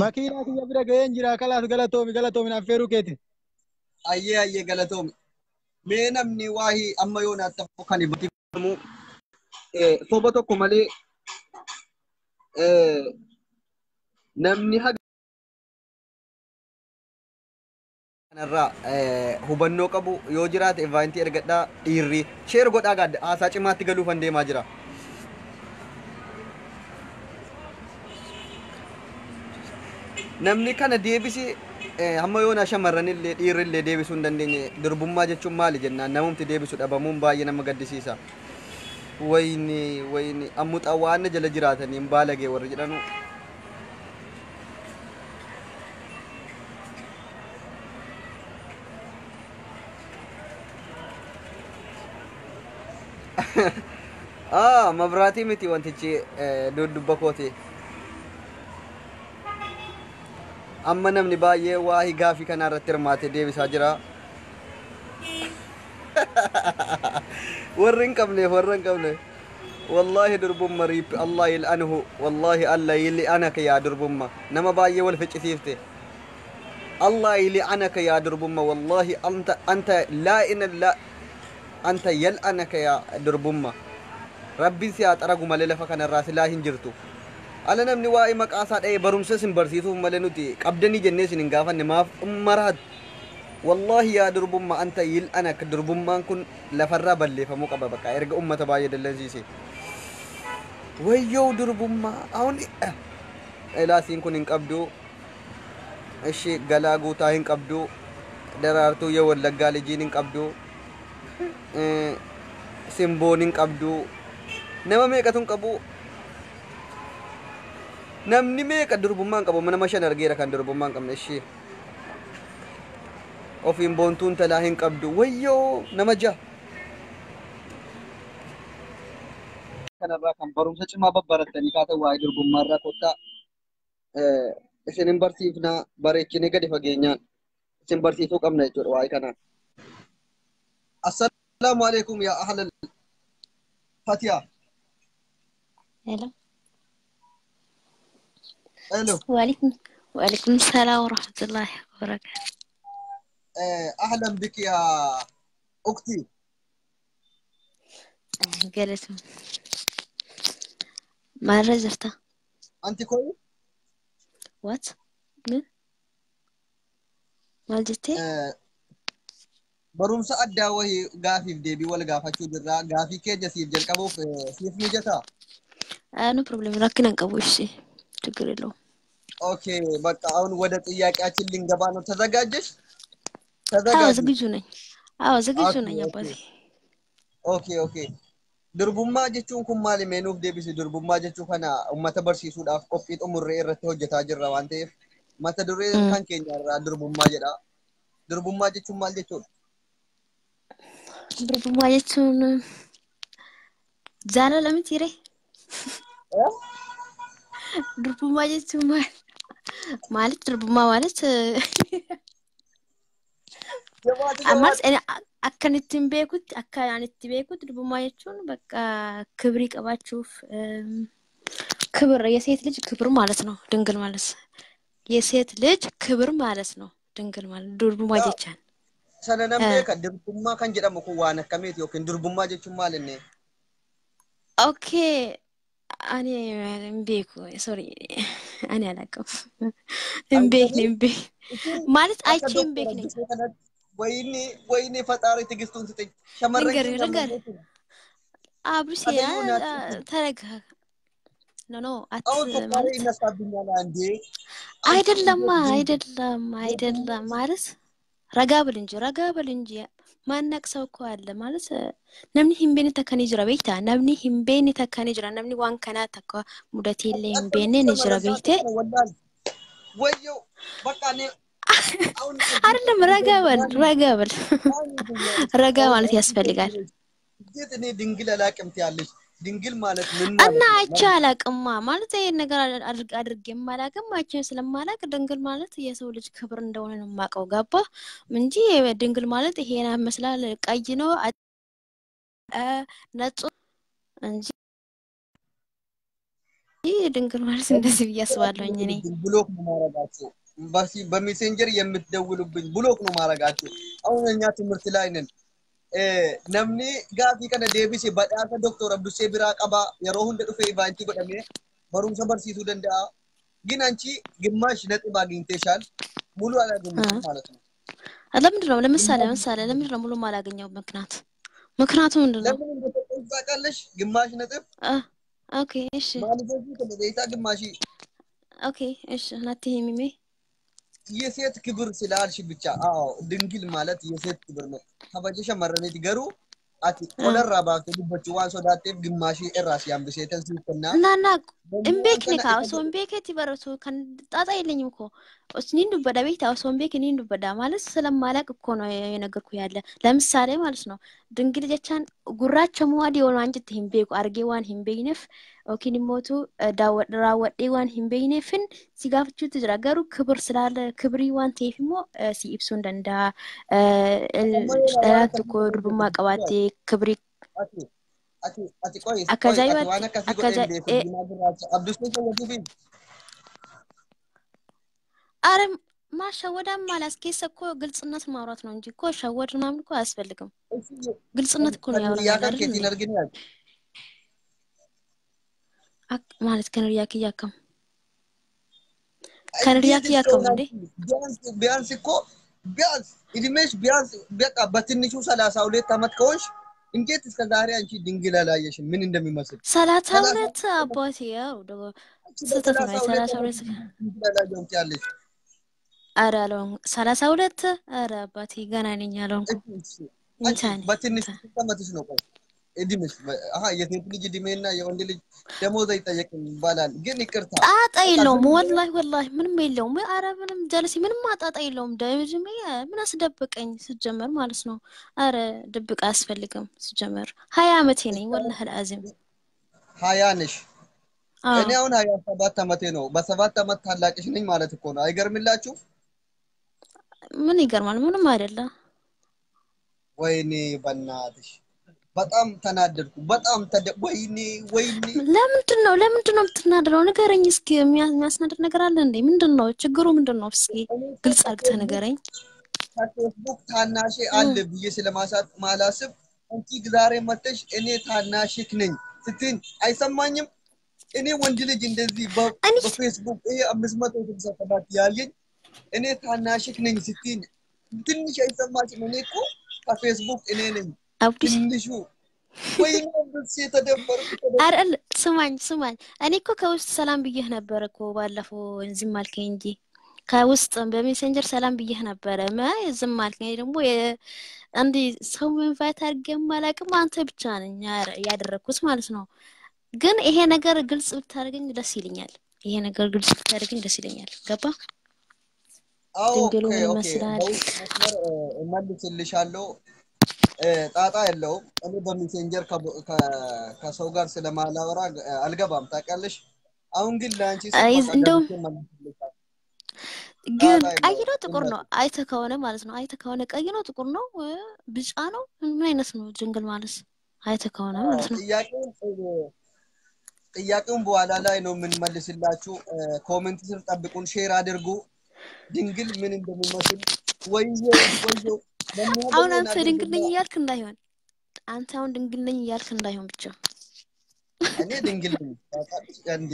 Makiinaa kiyya bira ga'een jira kalaas galatoomi galatoomi affeeruu keeti. Ayyee ayyee galatoomi. Mee namni waahii amma yoo naatti hafu kan ibsifamu soba tokko malee namni haga kanarraa hubannoo qabu yoo jiraate invaayitii ergadhaa dhiirri sheer godhaa gaadda haasaa cimaatti galuufan deemaa jira. Namni kana deebisi hamma yoonaa shamarranillee dhiirrillee deebisuu hin dandeenye durbummaa jechuun maali jennaan namumti deebisu dhabamuun baay'ee nama gaddisiisa. Wayni wayni ammuxaa waan jala jiraataniin baalagee warri jedhanu. Mabraatii miti wantichi dudubba kooti. Amma namni baay'ee waa'ee gaafii kana irratti hirmaatee deebisaa jira. Warri hin qabneef warra hin qabne. Wallaahi durbumma riip Allah yil'anuhu wallaahi Allah yil'anaka yaa durbumma nama baay'ee wal ficcisiifte. Allah yil'anaka yaa durbumma wallaahi anta anta laa ina la anta yal'anaka yaa durbumma. Rabbiin si haa xaragu malee lafa kanarraa silaa hin jirtu. Ala namni waa'ee maqaa isaa dha'ee barumsa isin barsiisuuf malee nuti qabdanii jennee isin hin gaafanne maaf maraat. Wallaahi yaa durbummaa anta yil'anak durbummaan kun lafarraa balleeffamuu qaba bakka erga ummata baay'ee dallansiise. Wayyoo durbummaa ahun ilaasiin kun hin qabdu. Ishi galaa guutaa hin qabdu. Daraartuu yoo wallaggaa lijiin hin qabdu. Simboon hin qabdu. Nama meeqatu hin qabu? Namni meeqa durbummaa hin qabu? Nama shan argeera kan durbummaa hin qabne ishee. Ofiin boontuun talaa hin qabdu. Wayyoo nama ja'a. Kanarraa kan barumsa cimaa babbarattanii kaatan waa'ee durbummaa irraa kottaa isin hin barsiifnaa bareechinee gadi fageenyaan isin barsiisuu qabna jechuudha waa'ee kanaan. Assalaamu alaikum yaa ahlal Fatiha. Hello. Hello. وعليكم السلام ورحمة الله وبركاته. أهلا بك يا أختي. قالت ما رجعت. أنت كويس؟ وات؟ من؟ ما جتي؟ Barumsa addaa wahii gaafiif deebii wal gaafachuu jirra. Gaafii keenya siif jalqabuuf siif mijataa? No problem. Rakkina hin qabu ishee ችግር የለውም። Okay በቃ አሁን ወደ ጥያቄያችን ልንገባ ነው። ተዘጋጀሽ? አዎ ተዘጋጁ። ዝግጁ ነኝ። አዎ ዝግጁ Okay ነኝ Okay አባቴ። Okay okay. Durbummaa jechuun kun maali? Mee nuuf deebisi. Durbummaa jechuu kana uummata barsiisuudhaaf qophii xumurree irratti hojjetaa jirra waan ta'eef mata duree kan keenya irraa durbummaa jedha. Durbummaa jechuun maal jechuudha? Durbummaa jechuun jaalala miti ree? Durbummaa jechuun maal? Maaliif durbummaa ማለት Jabaatu ammas jabaatu. Akkan ittiin beekutti akka ani itti beekutti durbummaa jechuun በቃ ክብሪ qabaachuuf ክብር የሴት ልጅ ክብር ማለት ነው። ድንግል ማለት የሴት ልጅ ክብር ማለት ነው። ድንግል ማለት durbummaa Yaa jechaan sana nan beeka durbummaa kan jedhamu kun waan akkamiiti yookiin durbummaa jechuun maal inni? Okay ani hin beeku sorry ani አላውቅም hin beekne Argitanii hin beekne isin ማለት akka አይቼ hin doktora beekne Abdusee kanatti wayini wayini faxaarii tigistuun sixi shamarran ልንገርህ keenya ልንገርህ ammayyeetu አብሩሴ hagayyuu naatti ተረጋጋ no no አት አሁን ሱካሬ ማለት ይነሳብኛል አንዴ አንቺ አይደለማ እንዴት ዝም አይደለም አይደለም ማለት ረጋ በል እንጂ ረጋ በል እንጂ ማናቅ ሰው እኮ አለ ማለት namni hin beekne takka ni jira beektaa namni hin beekne takka ni jira namni waan kanaa takka mudateellee hin beekne akkamitti ni jira shamarran beektee taate kana wallaal wayyoo bakka ani አሁን አይደለም ረጋ በል ረጋ በል ረጋ ማለት ያስፈልጋል። እንዴት እኔ ድንግል አላቅም ትያለሽ? ድንግል ማለት ምን እና ማለት ነው? አይቼ አላቅማ ማለት ይሄን ነገር አድርጌም አላቅም፣ አይቼ ስለማላቅ ድንግል ማለት የሰው ልጅ ክብር እንደሆነ ነው የማውቀው። ገባ እንጂ ድንግል ማለት ይሄን መስላል ቀይ ነው ነጭ እንጂ ድንግል ማለት እንደዚህ ብዬ አስባለሁኝ እኔ። Block ነው ማረጋቸው። በ Messenger የምትደውሉብኝ block ነው ማረጋቸው። አሁን እኛ ትምህርት ላይ ነን። Namni gaafii kana deebise badhaasa Doktor Abdusee biraa qaba. Yeroo hunda dhufee event godhamee barumsa barsiisuu danda'a. ግን አንቺ ግማሽ ነጥብ አግኝተሻል፣ ሙሉ አላገኘሽም ማለት ነው። ለምንድን ነው ለምሳሌ ለምሳሌ ለምንድን ነው ሙሉ ማላገኘው? ምክንያቱ ምንድን ነው? ለምን እንደሰጠሁሽ ታውቃለሽ? ግማሽ ነጥብ Okay እሺ ማለቴ ከበዛ ግማሽ Okay እሺ ናቲ ሚሜ የሴት ክብር ስላልሽ ብቻ። አዎ ድንግል ማለት የሴት ክብር ነው። Kabaja shamarraniiti garuu ati qolarraa baaftee dubbachuu waan sodaatteef gimmaashii irraa si hambisee tan siif kennaa. እና እና እምቤክኒ ካ osoo hin beeketti baratu kan ጣጣ የለኝም እኮ እኔን dubbadha beektaa osoo hin beekin እኔን dubbadha ማለት ስለማላቅ እኮ ነው የነገርኩህ ያለ ለምሳሌ ማለት ነው ድንግል jechaan gurraacha moo adii waan jette hin beeku argee waan hin beekneef yookiin immootu raawwadhee waan hin beekneefin si gaafachuutu jira garuu ክብር ስላለ ክብrii waan ta'eef immoo si ibsuu hin danda'a. Dhalaan tokko durbummaa qabaattee ክብrii Ati ati ati qoy Akka qoy ati ajaa'ibaatti waan akkasii akka godhee hin beeku ajaa'i diimaa gurraacha Abdusee shawwatuufi አረ ማሸወዳም ማለት keessa እኮ ግልጽነት ማውራት ነው እንጂ እኮ ሸወድ ምናምን እኮ አያስፈልግም። ግልጽነት እኮ ነው kan ያወራን hiriyaa ያለ kan አይደል keetiin እንዴ? argine ati. ማለት ከንሪያ ክያከም ከንሪያ እንዴት ክያከም እንዴ ቢያንስ ቢያንስ እኮ ቢያንስ እድሜሽ ቢያንስ በቃ በትንሹ 32 ዓመት ከሆንሽ እንዴት እስከ ዛሬ አንቺ ድንግል አላየሽም? ምን እንደሚመስል ሰላሳ ሰላሳ ሁለት አባቴ ያው ደግሞ አንቺ ስህተት ነው። በሰላሳ ሁለት የሰላሳ ዓመት ሁለት ድንግል አላየሁም ትያለሽ። አረ አልሆንኩም። 32 አረ አባቴ ገና ነኝ አልሆንኩም። እሺ እሺ አንቺ እንታኔ በትንሹ ስንት ዓመትሽ ነው? ቆይ እድሜሽ አሀ የሴት ልጅ እድሜና የወንድ ልጅ ደሞዝ አይጠየቅም ይባላል። ግን ይቅርታ ጣጣ በቃ የለውም። ዝም ብለሽ ወላሂ ወላሂ ምንም የለውም። አረ ምንም ጀለሴ ምንም ጣጣ የለውም። ደምድሜ ምን አስደበቀኝ ስጀመር ማለት ነው። አረ ድብቅ አያስፈልግም ስጀመር 20 ዓመቴ ነኝ ወላሂ አልዓዚም። 20 ነሽ። አዎ እኔ አሁን 27 ዓመቴ ነው። በ7 ዓመት ታላቅሽ ነኝ ማለት እኮ ነው። አይገርምላችሁ? ምን ይገርማል? ምንም አይደለም። ወይኔ በእናትሽ በጣም ተናደድኩ። በጣም ወይኔ ወይኔ። ለምንድን ነው የምትናደደው? ንገረኝ እስኪ። የሚያስናድድ ነገር አለ እንዴ? ምንድን ነው ችግሩ? ምንድን ነው? እስኪ እኔ እኮ ግልጽ አድርገህ ከፌስቡክ ንገረኝ። ከፌስቡክ ታናሼ አለ ብዬ ስለማሳት ማላስብ አንቺ ዛሬ መተሽ እኔ ታናሽክ ነኝ ስትይኝ አይሰማኝም። እኔ ወንድ ልጅ እንደዚህ እኔ በፌስቡክ ይሄ 567 ያየኝ እኔ ታናሽክ ነኝ ስትይኝ ትንሽ አይሰማሽም? እኔ እኮ ከፌስቡክ እኔ ነኝ አብዱስ ትንሹ። ወይኔ አብዱሴ ተደፈርኩ ተደፈርኩ። አረ ስማኝ ስማኝ፣ እኔ እኮ ከውስጥ ሰላም ብዬህ ነበር እኮ ባለፈው ዝም አልከኝ እንጂ ከውስጥ በ Messenger ሰላም ብዬህ ነበረ። ዝም አልከኝ። እኔ ደግሞ እንዲ ሰው invite አድርጌም አላውቅም። አንተ ብቻ ነኝ ያደረግኩት ማለት ነው። ግን ይሄ ነገር ግልጽ ብታደርገኝ ደስ ይለኛል። ይሄ ነገር ግልጽ ብታደርገኝ ደስ ይለኛል። ገባ? አዎ ድንግሉ Okay ምን Okay። ይመስላል? በውስጥ መስመር እመልስልሻለሁ። ጣጣ የለውም። እኔ በ Messenger ከሰው ጋር ስለማላወራ አልገባም ታውቂያለሽ። አሁን ግን ለአንቺ ስል አይ በቃ እንደውም ገብቼ እመልስልሻለሁ። ግን ጣጣ ቀይ የለውም። ነው ጥቁር ነው? እመልስ አይተህ ከሆነ ማለት ነው። አይተህ ከሆነ ቀይ ነው ጥቁር ነው ቢጫ ነው? ምን አይነት ነው ድንግል ማለት? አይተህ ከሆነ አዎ ማለት ነው። ጥያቄውን በኋላ ላይ ነው የምንመልስላችሁ። Comment ስር ጠብቁን፣ share አድርጉ። ድንግል ምን እንደሚመስል ወዮ ወዮ አሁን መናገሬን አንተ ድንግል አድርግና ነኝ እያልክ እንዳይሆን፣ አንተ አሁን ድንግል ነኝ እያልክ እንዳይሆን ብቻ። እኔ ድንግል ነኝ ታውቃለሽ እንዴ?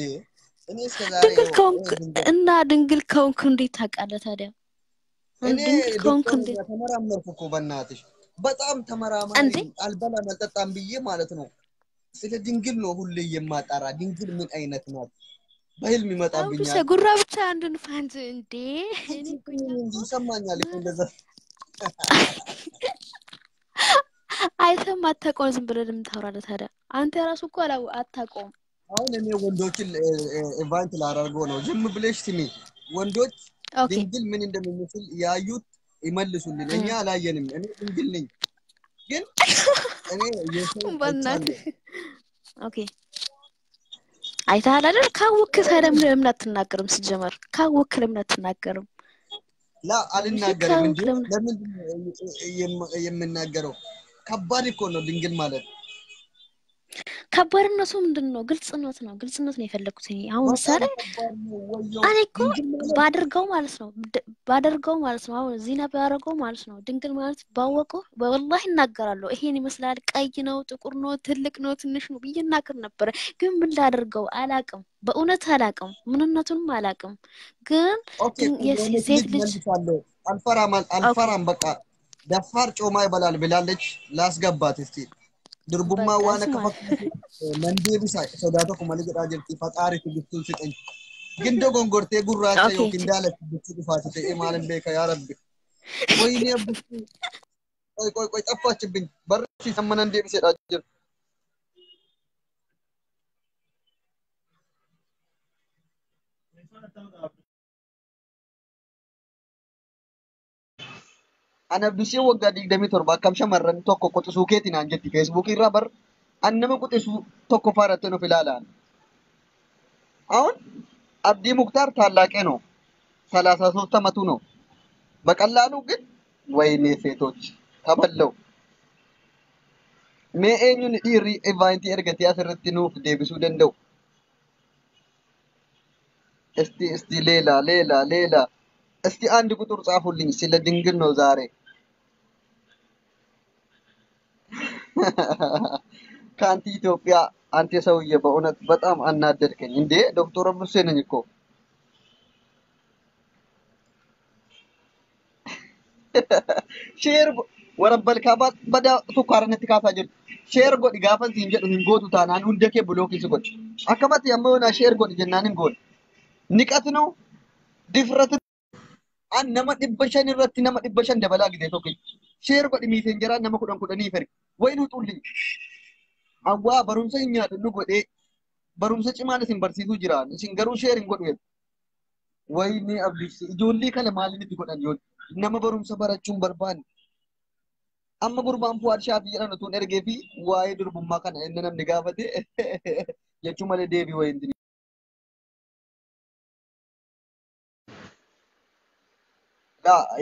እኔ እስከ ዛሬ ድንግል ይኸው ከሆንክ ይኸው ድንግል እና ድንግል ከሆንክ እንዴት ታውቃለህ ታዲያ? እኔ ድንግል ከሆንክ ዶክተር ነኝ፣ እንዴት ተመራመርኩ እኮ በእናትሽ በጣም ተመራማሪ እንዴ? ነኝ። አልበላም አልጠጣም ብዬ ማለት ነው። ስለ ድንግል ነው ሁሌ የማጣራ። ድንግል ምን አይነት ናት? በህልም አሁን ብቻ ይመጣብኛል። ጉራ ብቻ አንዱን ፋንት እንዴ! አንቺ እኔ እኮ እኮ እኛ ነኝ እንጂ እኮ ይሰማኛል እኮ ማለት እንደዛ። አይተህም አታውቀውም። ዝም ብለህ ለምን ታወራለህ ታዲያ? አንተ ራሱ እኮ አታውቀውም። አሁን እኔ ወንዶችን invite ላደርገው ነው። ዝም ብለሽ ስሚ። ወንዶች Okay. ድንግል ምን እንደሚመስል ያዩት ይመልሱልን። እኛ አላየንም። እኔ ድንግል ነኝ፣ ግን እኔ የሰው በእናትህ አይቻለሁ። Okay አይተሃል አይደል? ካወቅህ ታዲያ ለምን አትናገርም? ሲጀመር ካወቅህ ለምን አትናገርም? لا እሺ አልናገርም። እንዴ ካወቅህ ለምን ለምንድን ነው የምናገረው? ከባድ እኮ ነው ድንግል ማለት። ከባድነቱ ምንድን ነው? ግልጽነት ነው። ግልጽነት ነው የፈለኩት እኔ። አሁን በጣም ምሳሌ ከባድ ነው። ወየው እኔ እኮ ድንግል ማለት ባደርገው ማለት ነው ባደርገው ማለት ነው አሁን ዚና ባደርገው ማለት ነው ድንግል ማለት ባወቀው ወላሂ እናገራለሁ። ይሄን ይመስላል፣ ቀይ ነው፣ ጥቁር ነው፣ ትልቅ ነው፣ ትንሽ ነው ብዬ እናገር ነበረ። ግን ምን ላደርገው አላቅም፣ በእውነት አላቅም፣ ምንነቱንም አላቅም። ግን Okay የሆነች ሴት ልጅ ልጅ መልሳለሁ። አልፈራም Okay አልፈራም። በቃ ደፋር ጮማ ይበላል ብላለች። ላስገባት እስቲ durbummaa በቃ waan akka ስማ fakkaatu nan deebisa sodaa tokko malee jedhaa jirti. Faxaaritu giftuun fixan. Gindoo gongortee gurraacha Okay yookiin daalacha giftuu dhufaati ta'ee maalin beeka yaa rabbi. ወይኔ አብዱሲ ቆይ ቆይ ቆይ ጠፋችብኝ። barreessi amma nan deebisedha jiru. Ani Abdusee waggaa 27 akkam shamarran tokko quxisuu keeti naan jetti feesbuukii irraa bar an nama quxisuu tokko faaratti nuuf ilaalaan. አሁን አብዲ ሙክታር ታላቄ ነው፣ 33 ዓመቱ ነው። በቀላሉ ግን ወይኔ ሴቶች ተበለው mee eenyuun dhiirri evaayentii ergatee asirratti nuuf deebisuu danda'u? እስቲ እስቲ ሌላ ሌላ ሌላ እስቲ አንድ ቁጥር ጻፉልኝ። ስለ ድንግል ነው ዛሬ። ከአንቲ ኢትዮጵያ አንተ ሰውዬ በእውነት በጣም አናደድከኝ። እንዴ ዶክተር አብዱሴ ነኝ እኮ። Share warabbal kaaba bada sukkaarratti kaasaa jirtu. Share godhi gaafa siin jedhu hin gootu taanaan hunda kee block si godhi. Akkamatti amma yoonaa share godhi jennaan hin goone. ንቀት ነው ድፍረት an nama 500 irratti nama 500 dabalaa gite tokko share godhi Messenger nama 10 10 ergi wayin huxulli awwaa barumsa hin nyaadhu godhee barumsa cimaan isin barsiisuu jiraan isin garuu share hin godhu wayni abdii ijoollee kana maaliin itti godhan yoo nama barumsa barachuun barbaanne amma gurbaan Fuwaad Shaafii jedhan utuun ergee fi waa'ee durbummaa kana inni namni gaafate jechuu malee deebii wayiin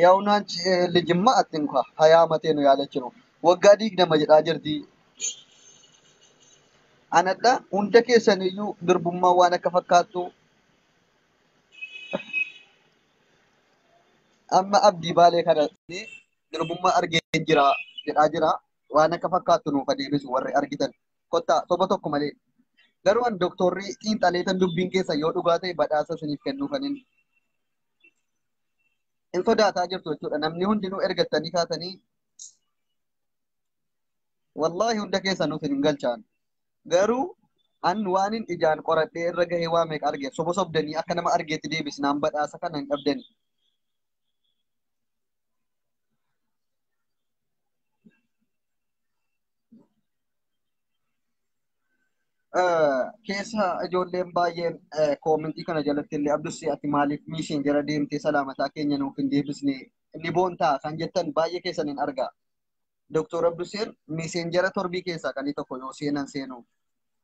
ያው አንቺ ልጅማ አትንኳ 20 ዓመቴ ነው ያለች ነው waggaa 20 jedhaa jirti. Anadha hunda keessaniyyuu durbummaa waan akka fakkaattu amma abdii baalee kana durbummaa argee jira jedhaa jira waan akka fakkaattu nuuf adeemisu warri argitan kottaa soba tokko malee garuu an doktorri xiinxaleetan dubbiin keessa yoo dhugaa ta'e badhaasa isiniif kennuu kan hin sodaataa jirtu jechuudha namni hundinuu ergattanii kaatanii wallaahi hunda keessanuu isin hin galchaan garuu an waanin ijaan qoradhee irra gahee waa meeqa arge soba sobdanii akka nama argeetti deebisnaan badhaasa kana hin dhabdani. Keessa ijoolleen baay'een comment kana jalatti illee Abdussee ati maaliif Messenger deemtee salaamataa keenya nuuf hin deebisne ni boontaa kan jettan baay'ee keessan hin argaa. Doktor Abdusseen Messenger torbii keessaa kan tokko yoo seenan seenu.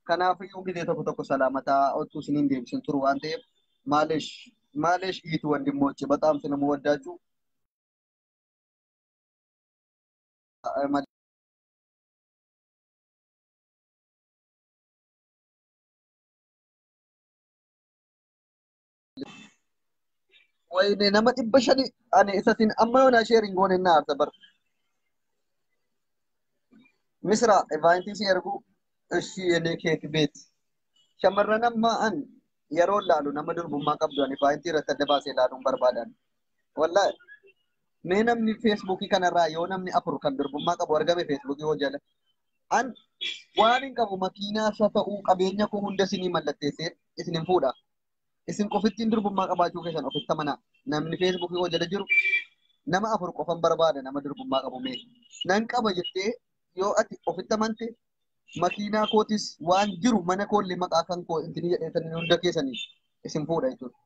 Kanaafiyyuu gisee tokko tokko salaamataa otuu isin hin deebisin turu waan ta'eef ማለሽ ማለሽ እህት ወንድሞቼ በጣም ስለምወዳችሁ ወይኔ nama 500 ani isasin amma yoona share hin goone na aarsa bar misra evaayentii si ergu እሺ የኔ ኬክ ቤት shamarran amma an yeroo laalu nama durbummaa qabdu ani evaayentii irratti adda baasee laaluun barbaadan wallaahi mee namni feesbuukii kanarraa yoo namni afur kan durbummaa qabu argame feesbuukii hoo jala an waan hin qabu makiinaa isa ta'uu qabeenya koo hunda isinii mallatteessee isin hin fuudha isin qofittiin durbummaa qabaachuu keessan ofitti amanaa namni feesbuukii hoo jala jiru nama afur qofan barbaada nama durbummaa qabu mee nan qaba jettee yoo ati ofitti amante makiinaa kootis waan jiru mana koollee maqaa kan koo intini jedheetanii hunda keessanii isin fuudha jechuudha.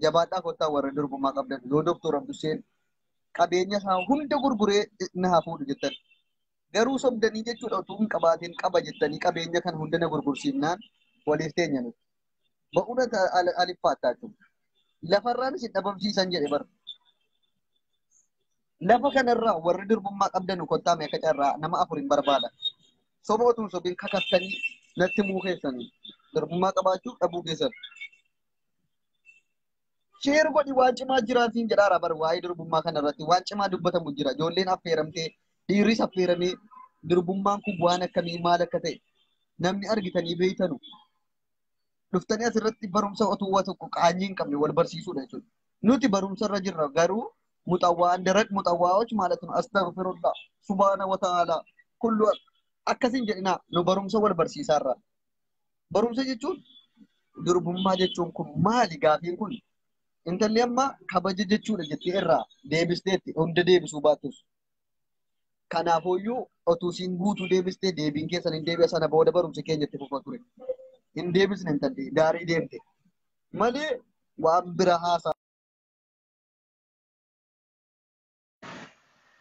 Jabaadhaa kottaa warra durbummaa qabdan yoo Doktor Abduseen qabeenya isaa hunda gurguree na haa fuudhu jettan. Garuu sobdanii jechuudha utuu hin qabaatiin qaba jettanii qabeenya kana hunda na gurgursiifnaan waliif teenya nuti. Ba'uudha aliffaattaa jechuudha. Lafarraan isin dhabamsiisan jedhe bara. Lafa kanarraa warri durbummaa qabdan kottaa mee akka carraa nama afur hin barbaada. Soba utuu hin sobiin kakattanii natti muu keessanii durbummaa qabaachuu dhabuu keessan. Sheer godhi waan cimaa jiraatiin jedhaara bar waa'ee durbummaa kanarratti waan cimaa dubbatamu jira. Ijoolleen affeeramtee dhiirris affeeramee durbummaan kun waan akkamii maal akka ta'e namni argitanii beeytanu. Dhuftanii asirratti barumsa otuu waa tokko qaanyii hin qabne wal barsiisuudha jechuudha. Nuti barumsa irra jirra garuu muxawwaan darak muxawwaa'och ማለት ነው. Astaghfirullah subhaana wa ta'ala kullu akkasin jedhinaa nu barumsa wal barsiisaarra. Barumsa jechuun durbummaa jechuun kun maali gaafiin kun? Intalli amma kabaja jechuudha jettee irraa deebisteetti hunda deebisuu baattus. Kanaafuyyuu otuu siin guutuu deebistee deebiin keessan hin deebi'a sana booda barumsi keenya itti fufa ture. Hin deebisne intalli daarii deemte. Malee waan bira haasaa.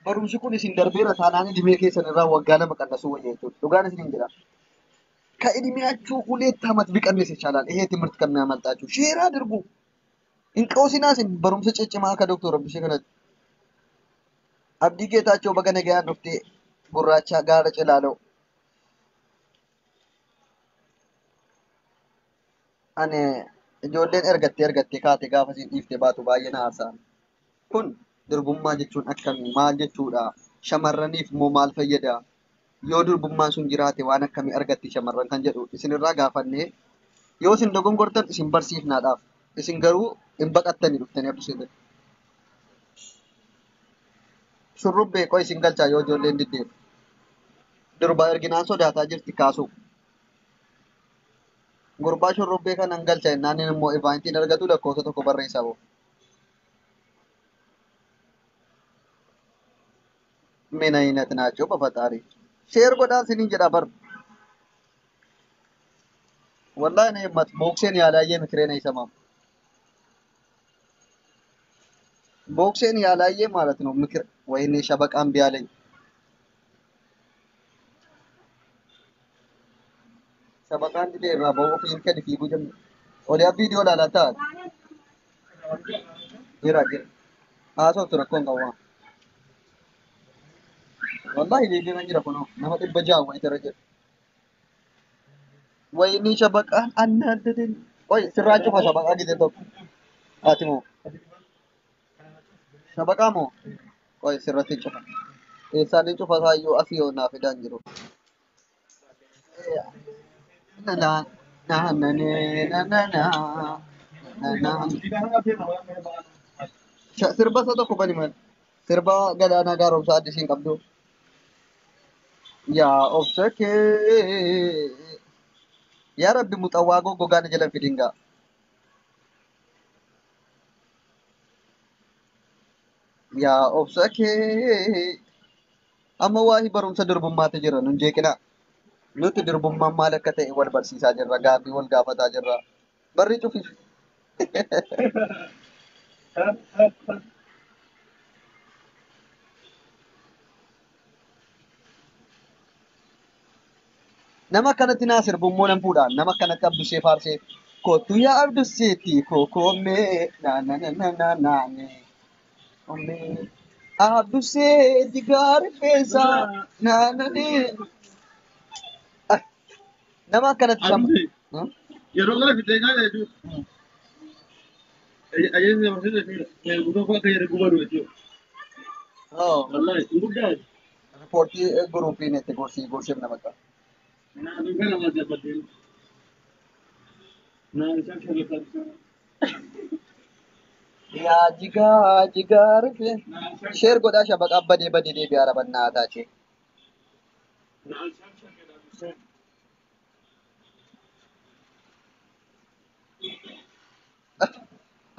Barumsi kun isin darbeera taanaan idimee keessan irraa waggaa 2 qannasuu wayya jechuudha. Dhugaan isin hin jedha. ከእድሜያችሁ 2 ዓመት ቢቀንስ ይቻላል። ይሄ ትምህርት ከሚያመልጣችሁ ሼር አድርጉ። እንቀውሲናስን barumsa ciccimaa akka Doktor Abdusee kanatti. Abdii Geetaachoo baga nagayaan dhuftee gurraacha gaara cilaaloo. Ani ijoolleen ergattee ergattee kaate gaafa siin dhiiftee baatu baay'ee na haarsaan. Kun durbummaa jechuun akkamii maal jechuudha? Shamarraniif immoo maal fayyada? Yoo durbummaan sun jiraate waan akkamii argatti shamarran kan jedhu isinirraa gaafannee yoo isin dogongortan isin barsiifnaadhaaf. Isin garuu hin baqattanii dhuftanii Abdusee bira. Shurrubbee qoy isin galchaa yoo ijoolleen diddeef. Durbaa erginaan sodaataa jirti kaasuu. Gurbaa shurrubbee kanan galcha jennaan inni immoo ivaantiin argatu lakkoofsa tokko barreessaa boo. ምን አይነት ናቸው በፈጣሪ ሼር godhaa isiniin jedha bar wallahi እኔ ቦክሴን ያላየ ምክሬን አይሰማም። ቦክሴን ያላየ ማለት ነው ምክር። ወይኔ ሸበቃ እምቢ አለኝ። ሸበቃ እንዲ irraa ba'uu ofiin gadi fiiguu ጀመረ. Oliyaa viidiyoo ilaalaa ta'a. Jira jira. Haasoftu rakkoon qabu. Wallahi deebiin jira kunoo nama 600 wayii irra jira. ወይኔ ሸበቃን አናደደኝ። ቆይ sirraa cufa ሸበቃ ጊዜ tokko. Ati moo ሸበቃ moo ቆይ sirratti cufa. Eessaan cufa isaayyuu asii yoo naa fidaan jiru. Na na na na na na na na na. Sirba isa tokko bani mal. Sirba galaanaa gaaromsaa addisiin qabdu. Yaa obsa kee. Yaa Rabbi muxawwaa goggogaa na jala fidin gaa. Yaa obsa kee. Amma waa'ee barumsa durbummaatu jira nun jeeqinaa. Nuti durbummaan maal akka ta'e wal barsiisaa jirra. Gaaffii wal gaafataa jirra. Barri cufi. Nama akkanatti naa sirbummoo nan fuudhaan. Nama akkanatti Abdushee faarsee. Kottu yaa Abdusheetti kokoomee na na na na na na ne. Ommee. Abdushee jigaari feesaa na na ne. Nama akkanatti shama. Abdii yeroo kana fixee nyaata jechuudha. Ajajni barsiisa jechuudha. Guutuu akka jedhe gubatu jechuudha. Oh. Wallaahi hin guddaa. Riippoortii guruupiin itti gorsii gorseef nama qaba. Naannoo kana maal jabbateen? Naan isaan shabaqaa. Yaa jigaa jigaa rifee. Sheer godhaa shabaqaa badee badee deebi'aa rabannaa taate. Naan isaan shabaqaa.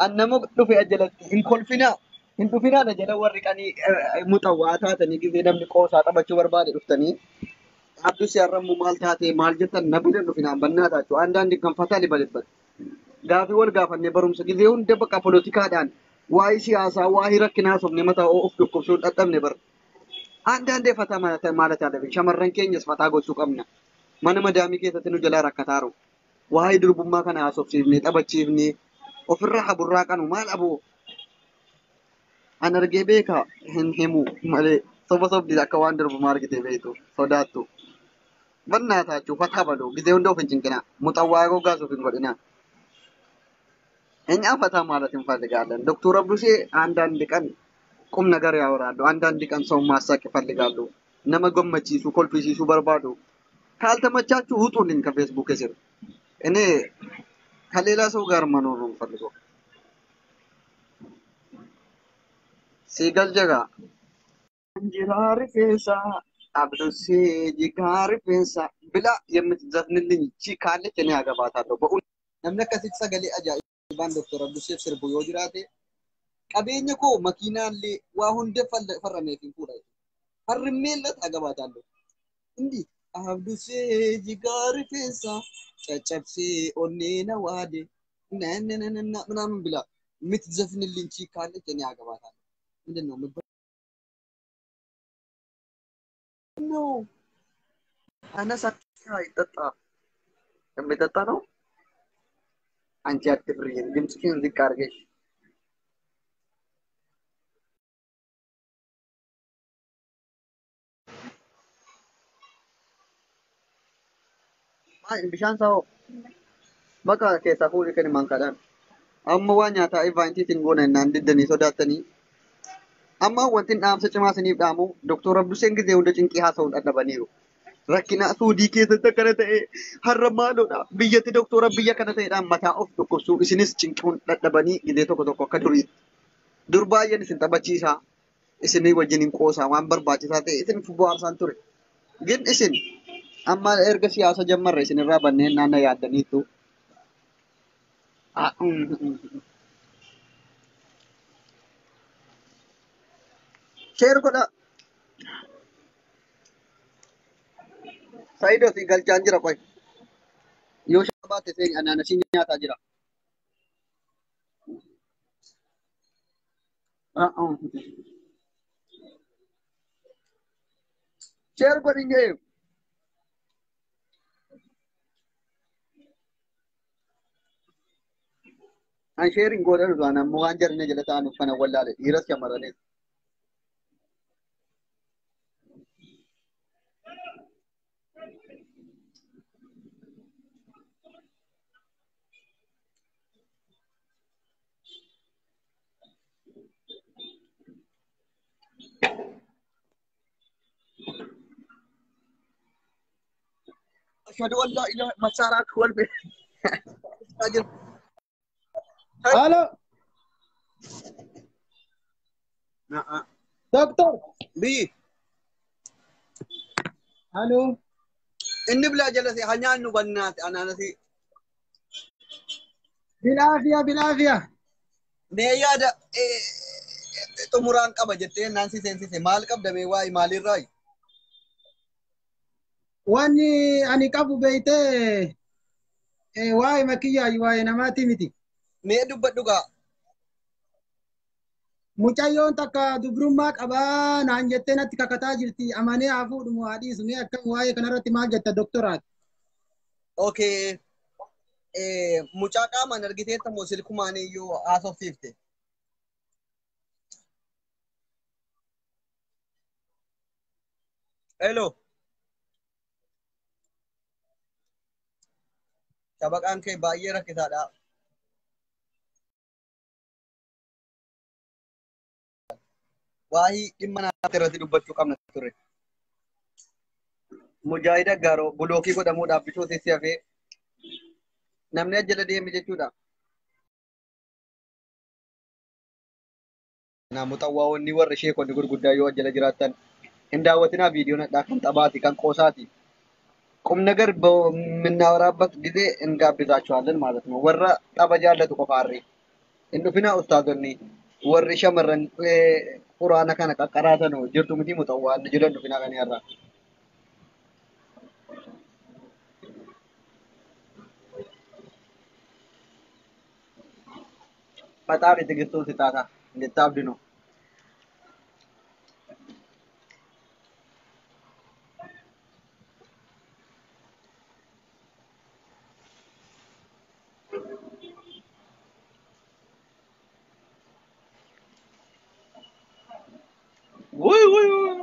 An nama dhufe ajalatti hin kolfinaa. Hin dhufinaa na jala warri qanii muxawwaa taatanii gisee namni qoosaa taphachuu barbaade dhuftanii. Abdus yarrammu maal taate maal jettan na bira dhufinaan bannaa taachuu. Andaandi kan fataa libalibbat. Gaafii wal gaafannee barumsa gizee hunda bakka poolotikaadhaan waa'ee siyaasaa waa'ee rakkinaa haasofne mataa of dhukkubsuun dadhabne bara. አንዳንዴ ፈታ ማለት አለብን። Shamarran keenyas fataa gochuu qabna. Mana madaamii keessatti nu jalaa rakkataaru. Waa'ee durbummaa kana haasofsiifnee taphachiifnee ofirraa haburraa qanu maal aboo an argee beeka hin himu malee soba sobdi akka waan durbummaa argite beektu sodaattu. Bannaataachuu fataa baluu gizee hunda of hin cinqinaa. Muxawwaa goggaasuuf hin godhinaa. እኛ ፈታ ማለት እንፈልጋለን። ዶክተር አብዱሴ አንዳንድ ቀን ቁም ነገር ያወራሉ፣ አንዳንድ ቀን ሰው ማሳቅ ይፈልጋሉ። Nama gammachiisuu kolfisiisuu barbaadu። ካልተመቻችሁ ውጡልኝ ከፌስቡክ ስር። እኔ ከሌላ ሰው ጋር መኖር ነው የምፈልገው። ሲገል ጀጋ እንጀራ ሪፌንሳ አብዱሴ ጂጋ ሪፌንሳ ብላ የምትዘፍንልኝ እቺ ካለች እኔ አገባታለሁ። በእውነት namni akkasitti sagalee ajaa'ibaan Dr. Abduseef sirbu yoo jiraate qabeenya koo makiinaallee waa hunda farrameef hin fuudha. Harrimmeellat agabaataallu. Indi Abdusee jigaa rifeensa caccabsee onnee na waade ናናናና ምናምን ብላ የምትዘፍንልኝ ቺ ካለች እኔ አገባታለሁ። ምንድን ነው የምበ- ነው አነሳ ይጠጣ የሚጠጣ ነው። አንቺ አትፍሪ፣ ድምፅሽን ዝቅ አድርገሽ Bishaan isaa hoo bakka keessaa fuudhi kan maankaadhaan. Amma waa nyaataa ivaantiitiin goona innaan diddanii sodaattanii. Amma wanti dhaamsa cimaa isiniif dhaamu Dr. Abduseen gizee hunda cinqii haasa'uun dadhabaniiru. Rakkina Suudii keessatti akkana ta'e har'a maaloodha biyyatti doktora biyya kana ta'edhaan mataa of dhukkubsuu isinis cinquun dadhabanii gizee tokko tokko akka duriitti. Dur baay'een isin taphachiisaa isinii wajjin hin qoosaa waan barbaachisaa ta'e isin bohaarsaan ture. Gin isin amma erga siyaasa jammarre isinirraa banneen naanna yaaddaniittu. Share godha. Saayidoo si galchaan jira qoy. Yoo shaabaate seeni anaanasii nyaataa jira. Share godhin jee. An sheerin godhan utuu ammoo waan jarne jala ta'an uffana wallaale dhiiras shamarranis. أشهد أن لا إله مسارات هو البيت. Halo, doktor. Biyyi Halo. inni bilaa jala si hanyaan nu bannaati anaanasi. Bilaafiya, bilaafiya. Mee yaada xumuraan qaba jettee naan si seensise maal qabda mee waa'ee maalirraayi? Wanni ani qabu beeytee waa'ee makiyyaayi waa'ee namaati miti. Mee dubbadhu gaa. Mucayyoon takka dubrummaa qabaa naan jettee natti kakataa jirti. Amanee haa fuudhu moo haa dhiisu? Mee akkam waa'ee kanarratti maal jetta doktoraati? Okay. Mucaa qaamaan argiteetta moo silkumaan iyyuu haasofsiifte? Hello. Shabaqaan kee baay'ee rakkisaadha. Waa'ee dhimma naaf irratti dubbachuu qabna ture. Mujaahida Gaaroo bulookii godhamuudhaaf bituu si hafee namni ajjala deeme jechuudha. Namoota warri sheekonni gurguddaa yoo ajjala jiraatan hin daawwatinaa viidiyoon hadhaa kan taphaati kan qoosaati. ቁም ነገር በምናወራበት ጊዜ እንጋብዛቸዋለን ማለት ነው። Warra tapha jaallatu qofaarri hin dhufinaa ustaazonni warri shamarran quraana kana qaqqaraatan jirtu miti muxawwaan jedhan dhufinaa kan irraa. ፈጣሪ ትዕግስቱን ስጣታ እንድታብድ ነው። ውይ ውይ ውይ!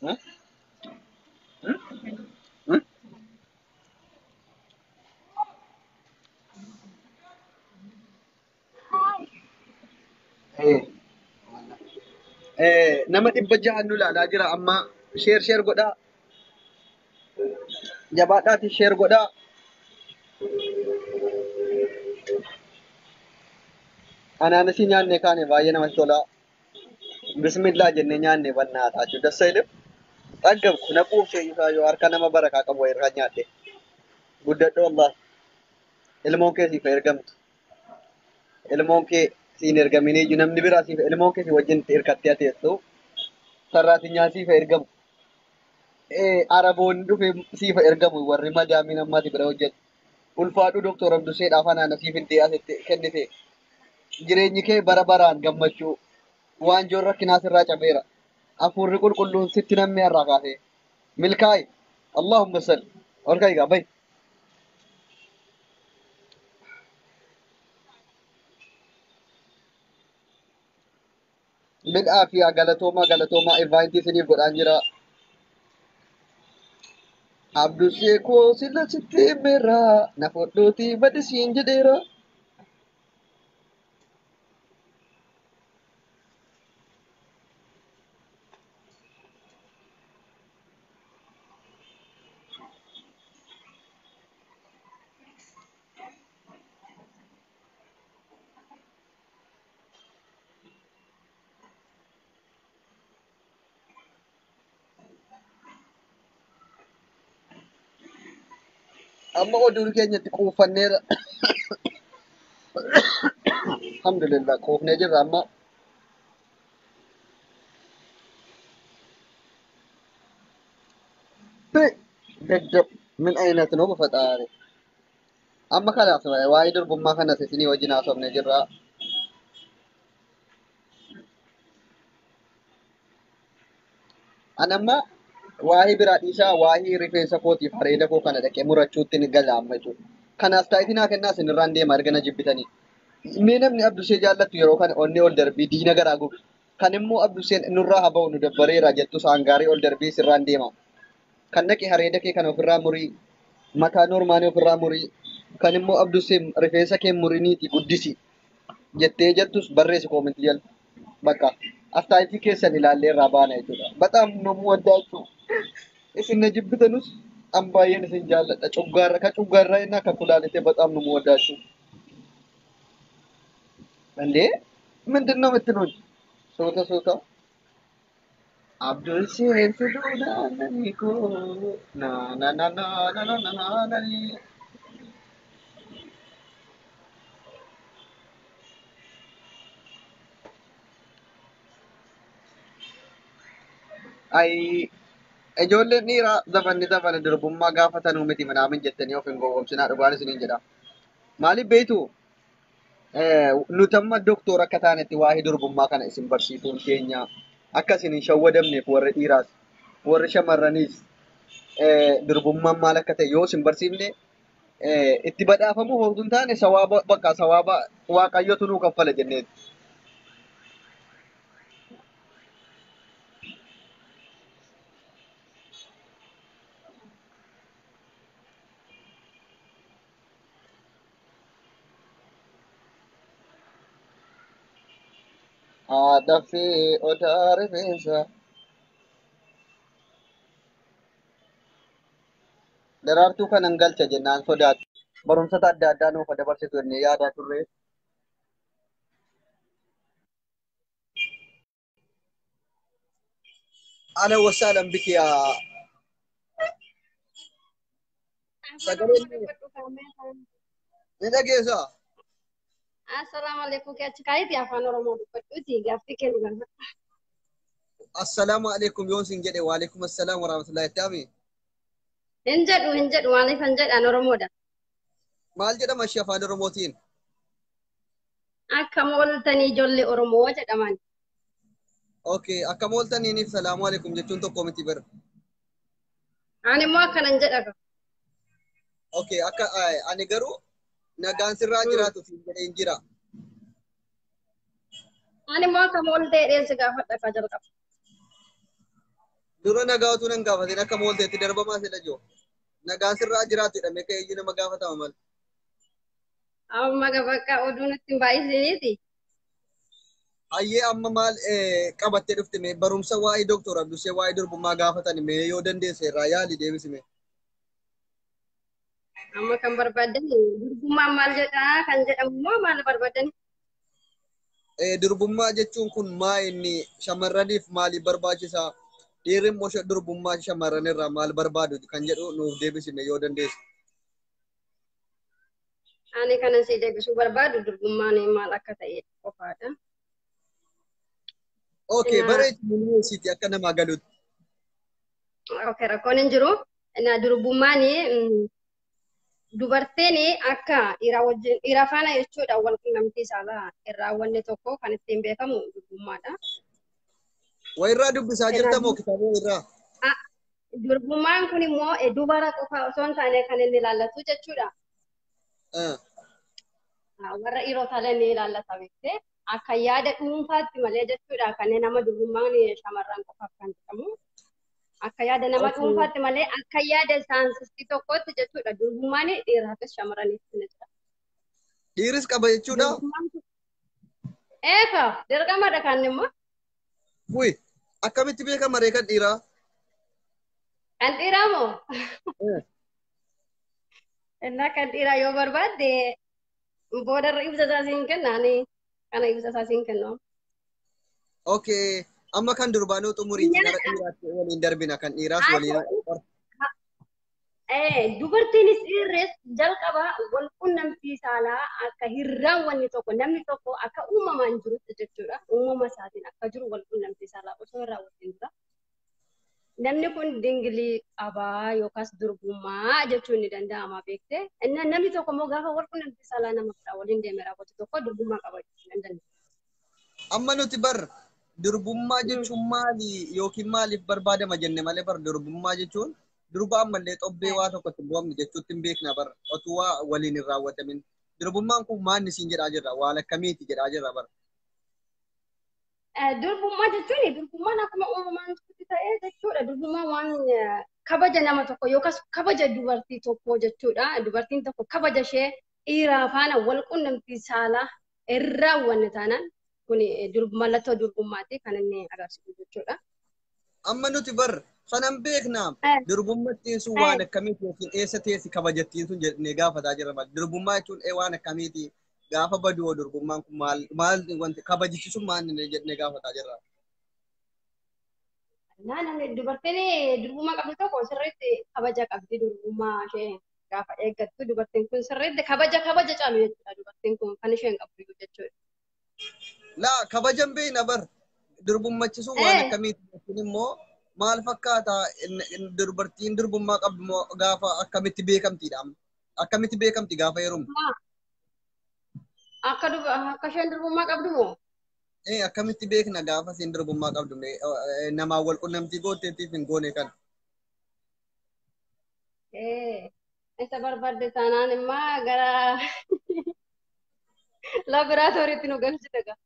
እ? እ? እ? Nama 600 nu ilaalaa jira amma share share godhaa jabaadhaati share godhaa. Anaanasii nyaanne kaane baay'ee namatti tola. Bismillaa jennee nyaanne bannaa taachuu dassa ilim xaggabku na quubsee yoo harka nama barakaa qabu irraa nyaadhe guddadhu wallahi ilmoon kee siif ergamtu ilmoon kee siin ergaminii iyyuu namni biraa siif ilmoon kee si wajjin hirkattee ateessu sarraatinyaa siif ergamu. Araboonni dhufe siif ergamu warri madaamiin ammaati bira hojjetu. Ulfaadhu Doktor Abduseedhaaf anaana siif hindee asitti kennite. Jireenyi kee bara baraan gammachuu waanjoon rakkinaa sirraa cabeera. Hafuurri qulqulluun sitti namni irraa kaasee. Milkaa'i. Allahumma salli. Ol ka'i gaa bahi. Midhaa fi galatoomaa galatoomaa invaayitii isiniif godhaan jira. Abdusee koo sila sitti himeera. Na fudhuutii badi siin jedheera. Amma oduun keenyatti quufanneera. Alhamdulillah quufnee jirra amma. Daddab min አይነት ነው በፈጣሪ amma kanaaf waa'ee durbummaa kanas isinii wajjin haasofnee jirra. Ani amma waa'ee biraa dhiisaa waa'ee rifeensa kootiif areeda koo kana dhaqee murachuutti ni gala amma jechuudha. Kanaaf taayitii naa kennaa isin irraan deema erga na jibbitanii. Mee namni Abdusee jaallattu yeroo kana onnee ol darbii diina garaa gubu. Kan immoo Abduseen nurraa haa ba'u nu dabbareera jettu saangaarii ol darbii sirraan deema. Kan dhaqe areeda kee kana ofirraa murii mataa normaanii ofirraa murii kan immoo Abdusee rifeensa kee muriniiti guddisi jettee jettus barreessi koomentii jala. Bakka astaayitii keessan ilaallee irraa baana jechuudha. Bataam namuu waddaachuu isin na jibbitanus an baay'een isin jaalladha. Cuggaarra ka cuggaarraa inni akka kulaalite በጣም ነው የምወዳችሁ። እንዴ ምንድን ነው የምትሉኝ? ሶተ ሶተ አብዱሴን ስዱናነኒኮ ናናናናናናናኒ Ay ijoolleen dhiiraa zafanni zafana durbummaa gaafatanuu miti manaamin jettanii of hin gowwoomsinaa dhugaan isiniin jedha. Maaliif beektu nuti amma doktora akka taanetti waa'ee durbummaa kana isin barsiisuun keenya akka isin hin shawwadamneef warri dhiiraas warri shamarraniis durbummaan maal akka ta'e yoo isin barsiifne itti badhaafamuu hootu hin taane sawaaba bakka sawaaba waaqayyotu nuu kaffala jenneeti. Haadha fi odaa rifeensa. Daraartuu kanan galcha jennaan sodaatti. Barumsota adda addaa nuuf dabarsitu jennee yaadaa turre. Ana wasaalan bikiyaa. Afaan Sagaleen Oromoo dubbadhu kaamee ni dhageessaa? Assalaamu alaikum keechi kaayitii afaan Oromoo dubbadhuuti gaaffii kennu gaafadha. Assalaamu alaikum yoon sin jedhe waalaikum assalaam warahmatullahi ta'ami. Hin jedhu maaliif hin jedhan Oromoodha. Maal jedhama ishee afaan Oromootiin? Akkam ooltanii ijoollee Oromoo jedhaman. Okay, akkam ooltaniiniif salaamu alaikum jechuun tokko miti bara. Ani immoo akkanan jedha. Okay, akka ani garuu nagaan sirraa jiraatu siin jedheen jira. Ani immoo akkam ooltee jedheen si gaafadha akka jalqaba. Dura nagaa utuu nan gaafatin akkam oolteetti darbamaa sila jiru. Nagaan sirraa jiraatu jedhamee ka'eeyyuu nama gaafatama mal. Amma bakka oduu nutti hin baay'isiniiti. Hayyee, amma maal qabattee dhufte? Mee barumsa waa'ee Dooktor Abdusee waa'ee durbummaa gaafatan mee yoo dandeesse irraa yaali deebisime. Amma kan barbaadan durbummaan maal jedhaa kan jedhamu immoo maal barbaadan? Durbummaa jechuun kun maa inni shamarraniif maaliif barbaachisaa? Dhiirri immoo durbummaa shamarran irraa maal barbaadu kan jedhu nuuf deebisime yoo dandeesse. Ani kanan si deebisuu barbaadu durbummaan maal akka ta'e qofaadha. Okay, bareechi yuunivarsiitii akka namaa galutti. Okay, rakkoon hin jiru. Na durbummaan dubartiin akka dhiira wajjin dhiira faana jechuudha wal quunnamtii saalaa hin raawwanne tokko kan ittiin beekamu durbummaadha. Wayirraa dubbisaa jirta moo kitaaba irraa? Durbummaan kun immoo dubara qofa osoo hin taane kan inni ilaallatu jechuudha. Warra dhiirotaallee ni ilaallata beektee akka yaada dhuunfaatti malee jechuudha kanneen nama durbummaan shamarran qofaaf kan jedhamu. Akka yaada nama dhuunfaatti malee akka yaada saayinsistii tokkootti jechuudha durbummaan dhiiraafis shamarraniif ni jira. Dhiiris qaba jechuudha. Eefa dirqamadha kan immoo. Uy, akkamitti beekama ree kan dhiiraa? Kan dhiiraa moo? Innaa kan dhiiraa yoo barbaadde boodarra ibsa isaa siin kenna, ani kana ibsa isaa siin kennu. Okay, amma kan durbaanuu xumuriiti gara dhiiraatti waliin darbina, kan dhiiraas waliin. Dubartiinis dhiirris jalqaba wal quunnamtii saalaa akka hin raawwanne tokko namni tokko akka uumamaan jirutti jechuudha. Uumama isaatiin akka jiru wal quunnamtii saalaa osoo hin raawwatin dura. Namni kun dingilii qabaa yookaas durbummaa jechuun ni danda'ama beektee. Inni namni tokko immoo gaafa wal quunnamtii saalaa nama biraa waliin deemee raawwatu tokko durbummaa qaba jechuun ni danda'ama. Amma nuti bar durbummaa jechuun maali yookiin maaliif barbaadama jenne malee bar durbummaa jechuun durba ammallee xobbee waa tokkotti hin bu'amne jechuutti hin beekna bar otuu waa waliin hin raawwatamin. Durbummaan kun maanni siin jedhaa jirra, waan akkamiiti jedhaa jirra bar. Durbummaa jechuun durbummaan akkuma uumamaan jirutti ta'ee jechuudha. Durbummaan waan kabaja nama tokko yookaas kabaja dubartii tokkoo jechuudha. Dubartiin tokko kabaja ishee dhiiraa faana wal quunnamtii saalaa hin raawwanne taanaan kun mallattoo durbummaati kan inni agarsiisu jechuudha. Amma nuti bar sanan beekna durbummattiin sun waan akkamiiti yookiin eessa teessi kabajattiin sun jennee gaafataa jirra malee durbummaa jechuun waan akkamiiti, gaafa baduu durbummaan kun maal maal wanti kabajichi sun maal inni jennee gaafataa jirra. Naa namni dubartiin durbummaa qabdu tokko sirriitti kabaja qabdi, durbummaa ishee gaafa eeggattu dubartiin kun sirriitti kabaja kabaja caalu jechuudha dubartiin kun kan isheen qabdu jechuudha. Laa, kabajan beekna bar durbummachisuun waan akkamiiti jechuun immoo maal fakkaata, dubartiin durbummaa qabdu immoo gaafa akkamitti beekamtiidha amma, akkamitti beekamti gaafa heerumtu? Akka isheen durbummaa qabdu moo? Akkamitti beekna gaafa isheen durbummaa qabdu mee namaan wal qunnamtii gooteetiif hin goone kana? Isa barbaadde taanaan immoo gara laaboraatooriitti nu galchite gaa.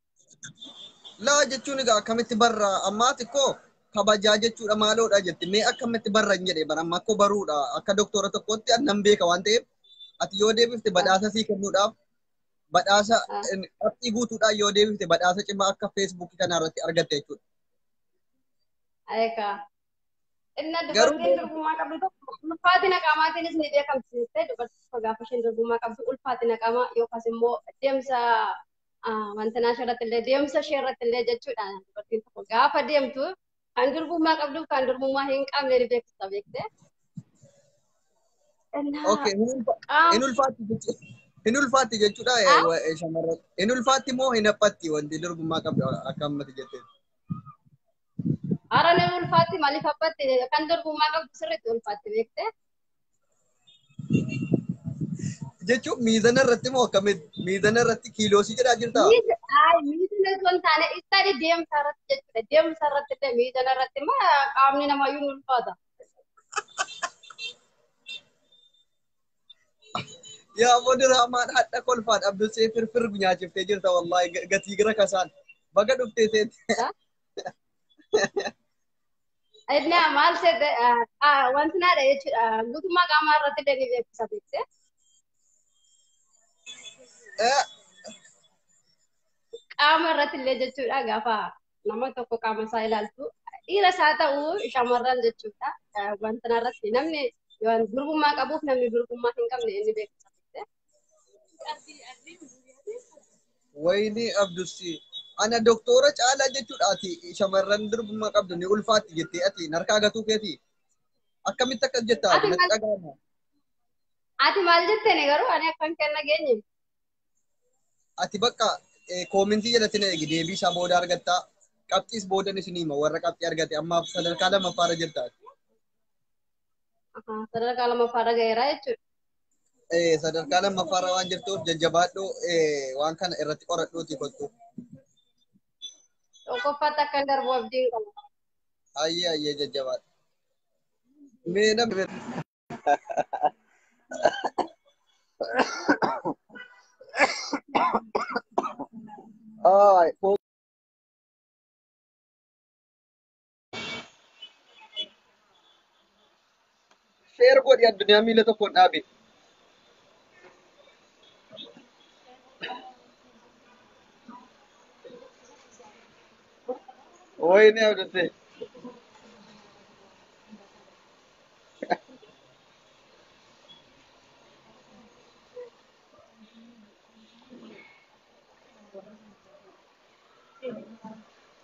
Laa, jechuun egaa akkamitti barra ammaa xiqqoo kabajaa jechuudha maaloodha jette, mee akkamitti barra hin jedhe bara amma akkoo baruudha akka doktora tokkootti nan beeka waan ta'eef ati yoo deebifte badhaasa sii kennuudhaaf badhaasa qabxii guutuudhaan yoo deebifte badhaasa cimaa akka feesbuukii kana irratti argatte jechuudha. Egaa. Inna dubartiin durbummaa qabdu tokko ulfaatina qaamaatiinis ni beekamti jettee, dubartiin tokko gaafa isheen durbummaa qabdu ulfaatina qaamaa yookaas immoo deemsa wantanaa ishee irratti illee, deemsa ishee irratti illee jechuudha, dubartiin tokko gaafa deemtu kan durbummaa qabdu kan durbummaa hin qabne ni beeksisa beektee. Okay, hin ulfaatti jechuudha. Hin ulfaatti jechuudha shamarran. Hin ulfaatti moo hin haphatti wanti durbummaa qabdu akka ammatti jettee. Hara nama ulfaatti maaliif haphatti kan durbummaa qabdu sirriitti ulfaatti beektee? Jechuun miizana irratti moo akkamitti miizana irratti kiiloosii jedhaa jirtaa? Miizana osoo hin taane istadi deemsa irratti jechuudha. Deemsa irratti illee miizana irratti immoo qaamni namayyuu ni ulfaata. Yaa aboo diraamaan hadha kolfaan Abdusee firfir nyaachiftee jirta wallaahi gatii gara kasaan baga dhuftee seente. Inni maal seete wanti naadha jechuudha. Guutummaa qaamaa irratti illee ni beeksisa beeksise. Qaama irratti illee jechuudha gaafa nama tokko qaama isaa ilaaltu dhiira isaa ta'uu shamarran jechuudha. Wanta irratti namni durbummaa qabuuf namni durbummaa hin qabne inni beeksisa. Wayini Abdussi ana doktora caalaa jechuudha ati shamarran durbummaa qabdu ni ulfaatti jettee ati harkaa gatuu keeti. Akkamitti akkas jetta ati natti dhaga'ama. Ati maal jetteeni garuu ani akkan kenna geenye. Ati bakka koomentii jalatti na eegi deebii isaa booda argattaa. Qabxiis boodan isin hima warra qabxii argate ammaaf sadarkaa lammaffaarra jirta. Sadarkaa lammaffaarra ga'eera jechuudha. Sadarkaa lammaffaarra waan jirtuuf jajjabaadhu waan kana irratti qoradhuuti kottu. Tokkoffaatti akkan darbu abdiin qaba. Ayyee ayyee jajjabaadhu. Mee namni Ay, Sheer godhi addunyaa miila tokkoon dhaabe. Wayne Abdusee.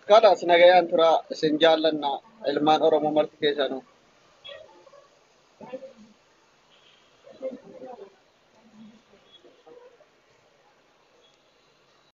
Kalas nagayaan tura isin jaallanna ilmaan Oromoo marti keessanuu.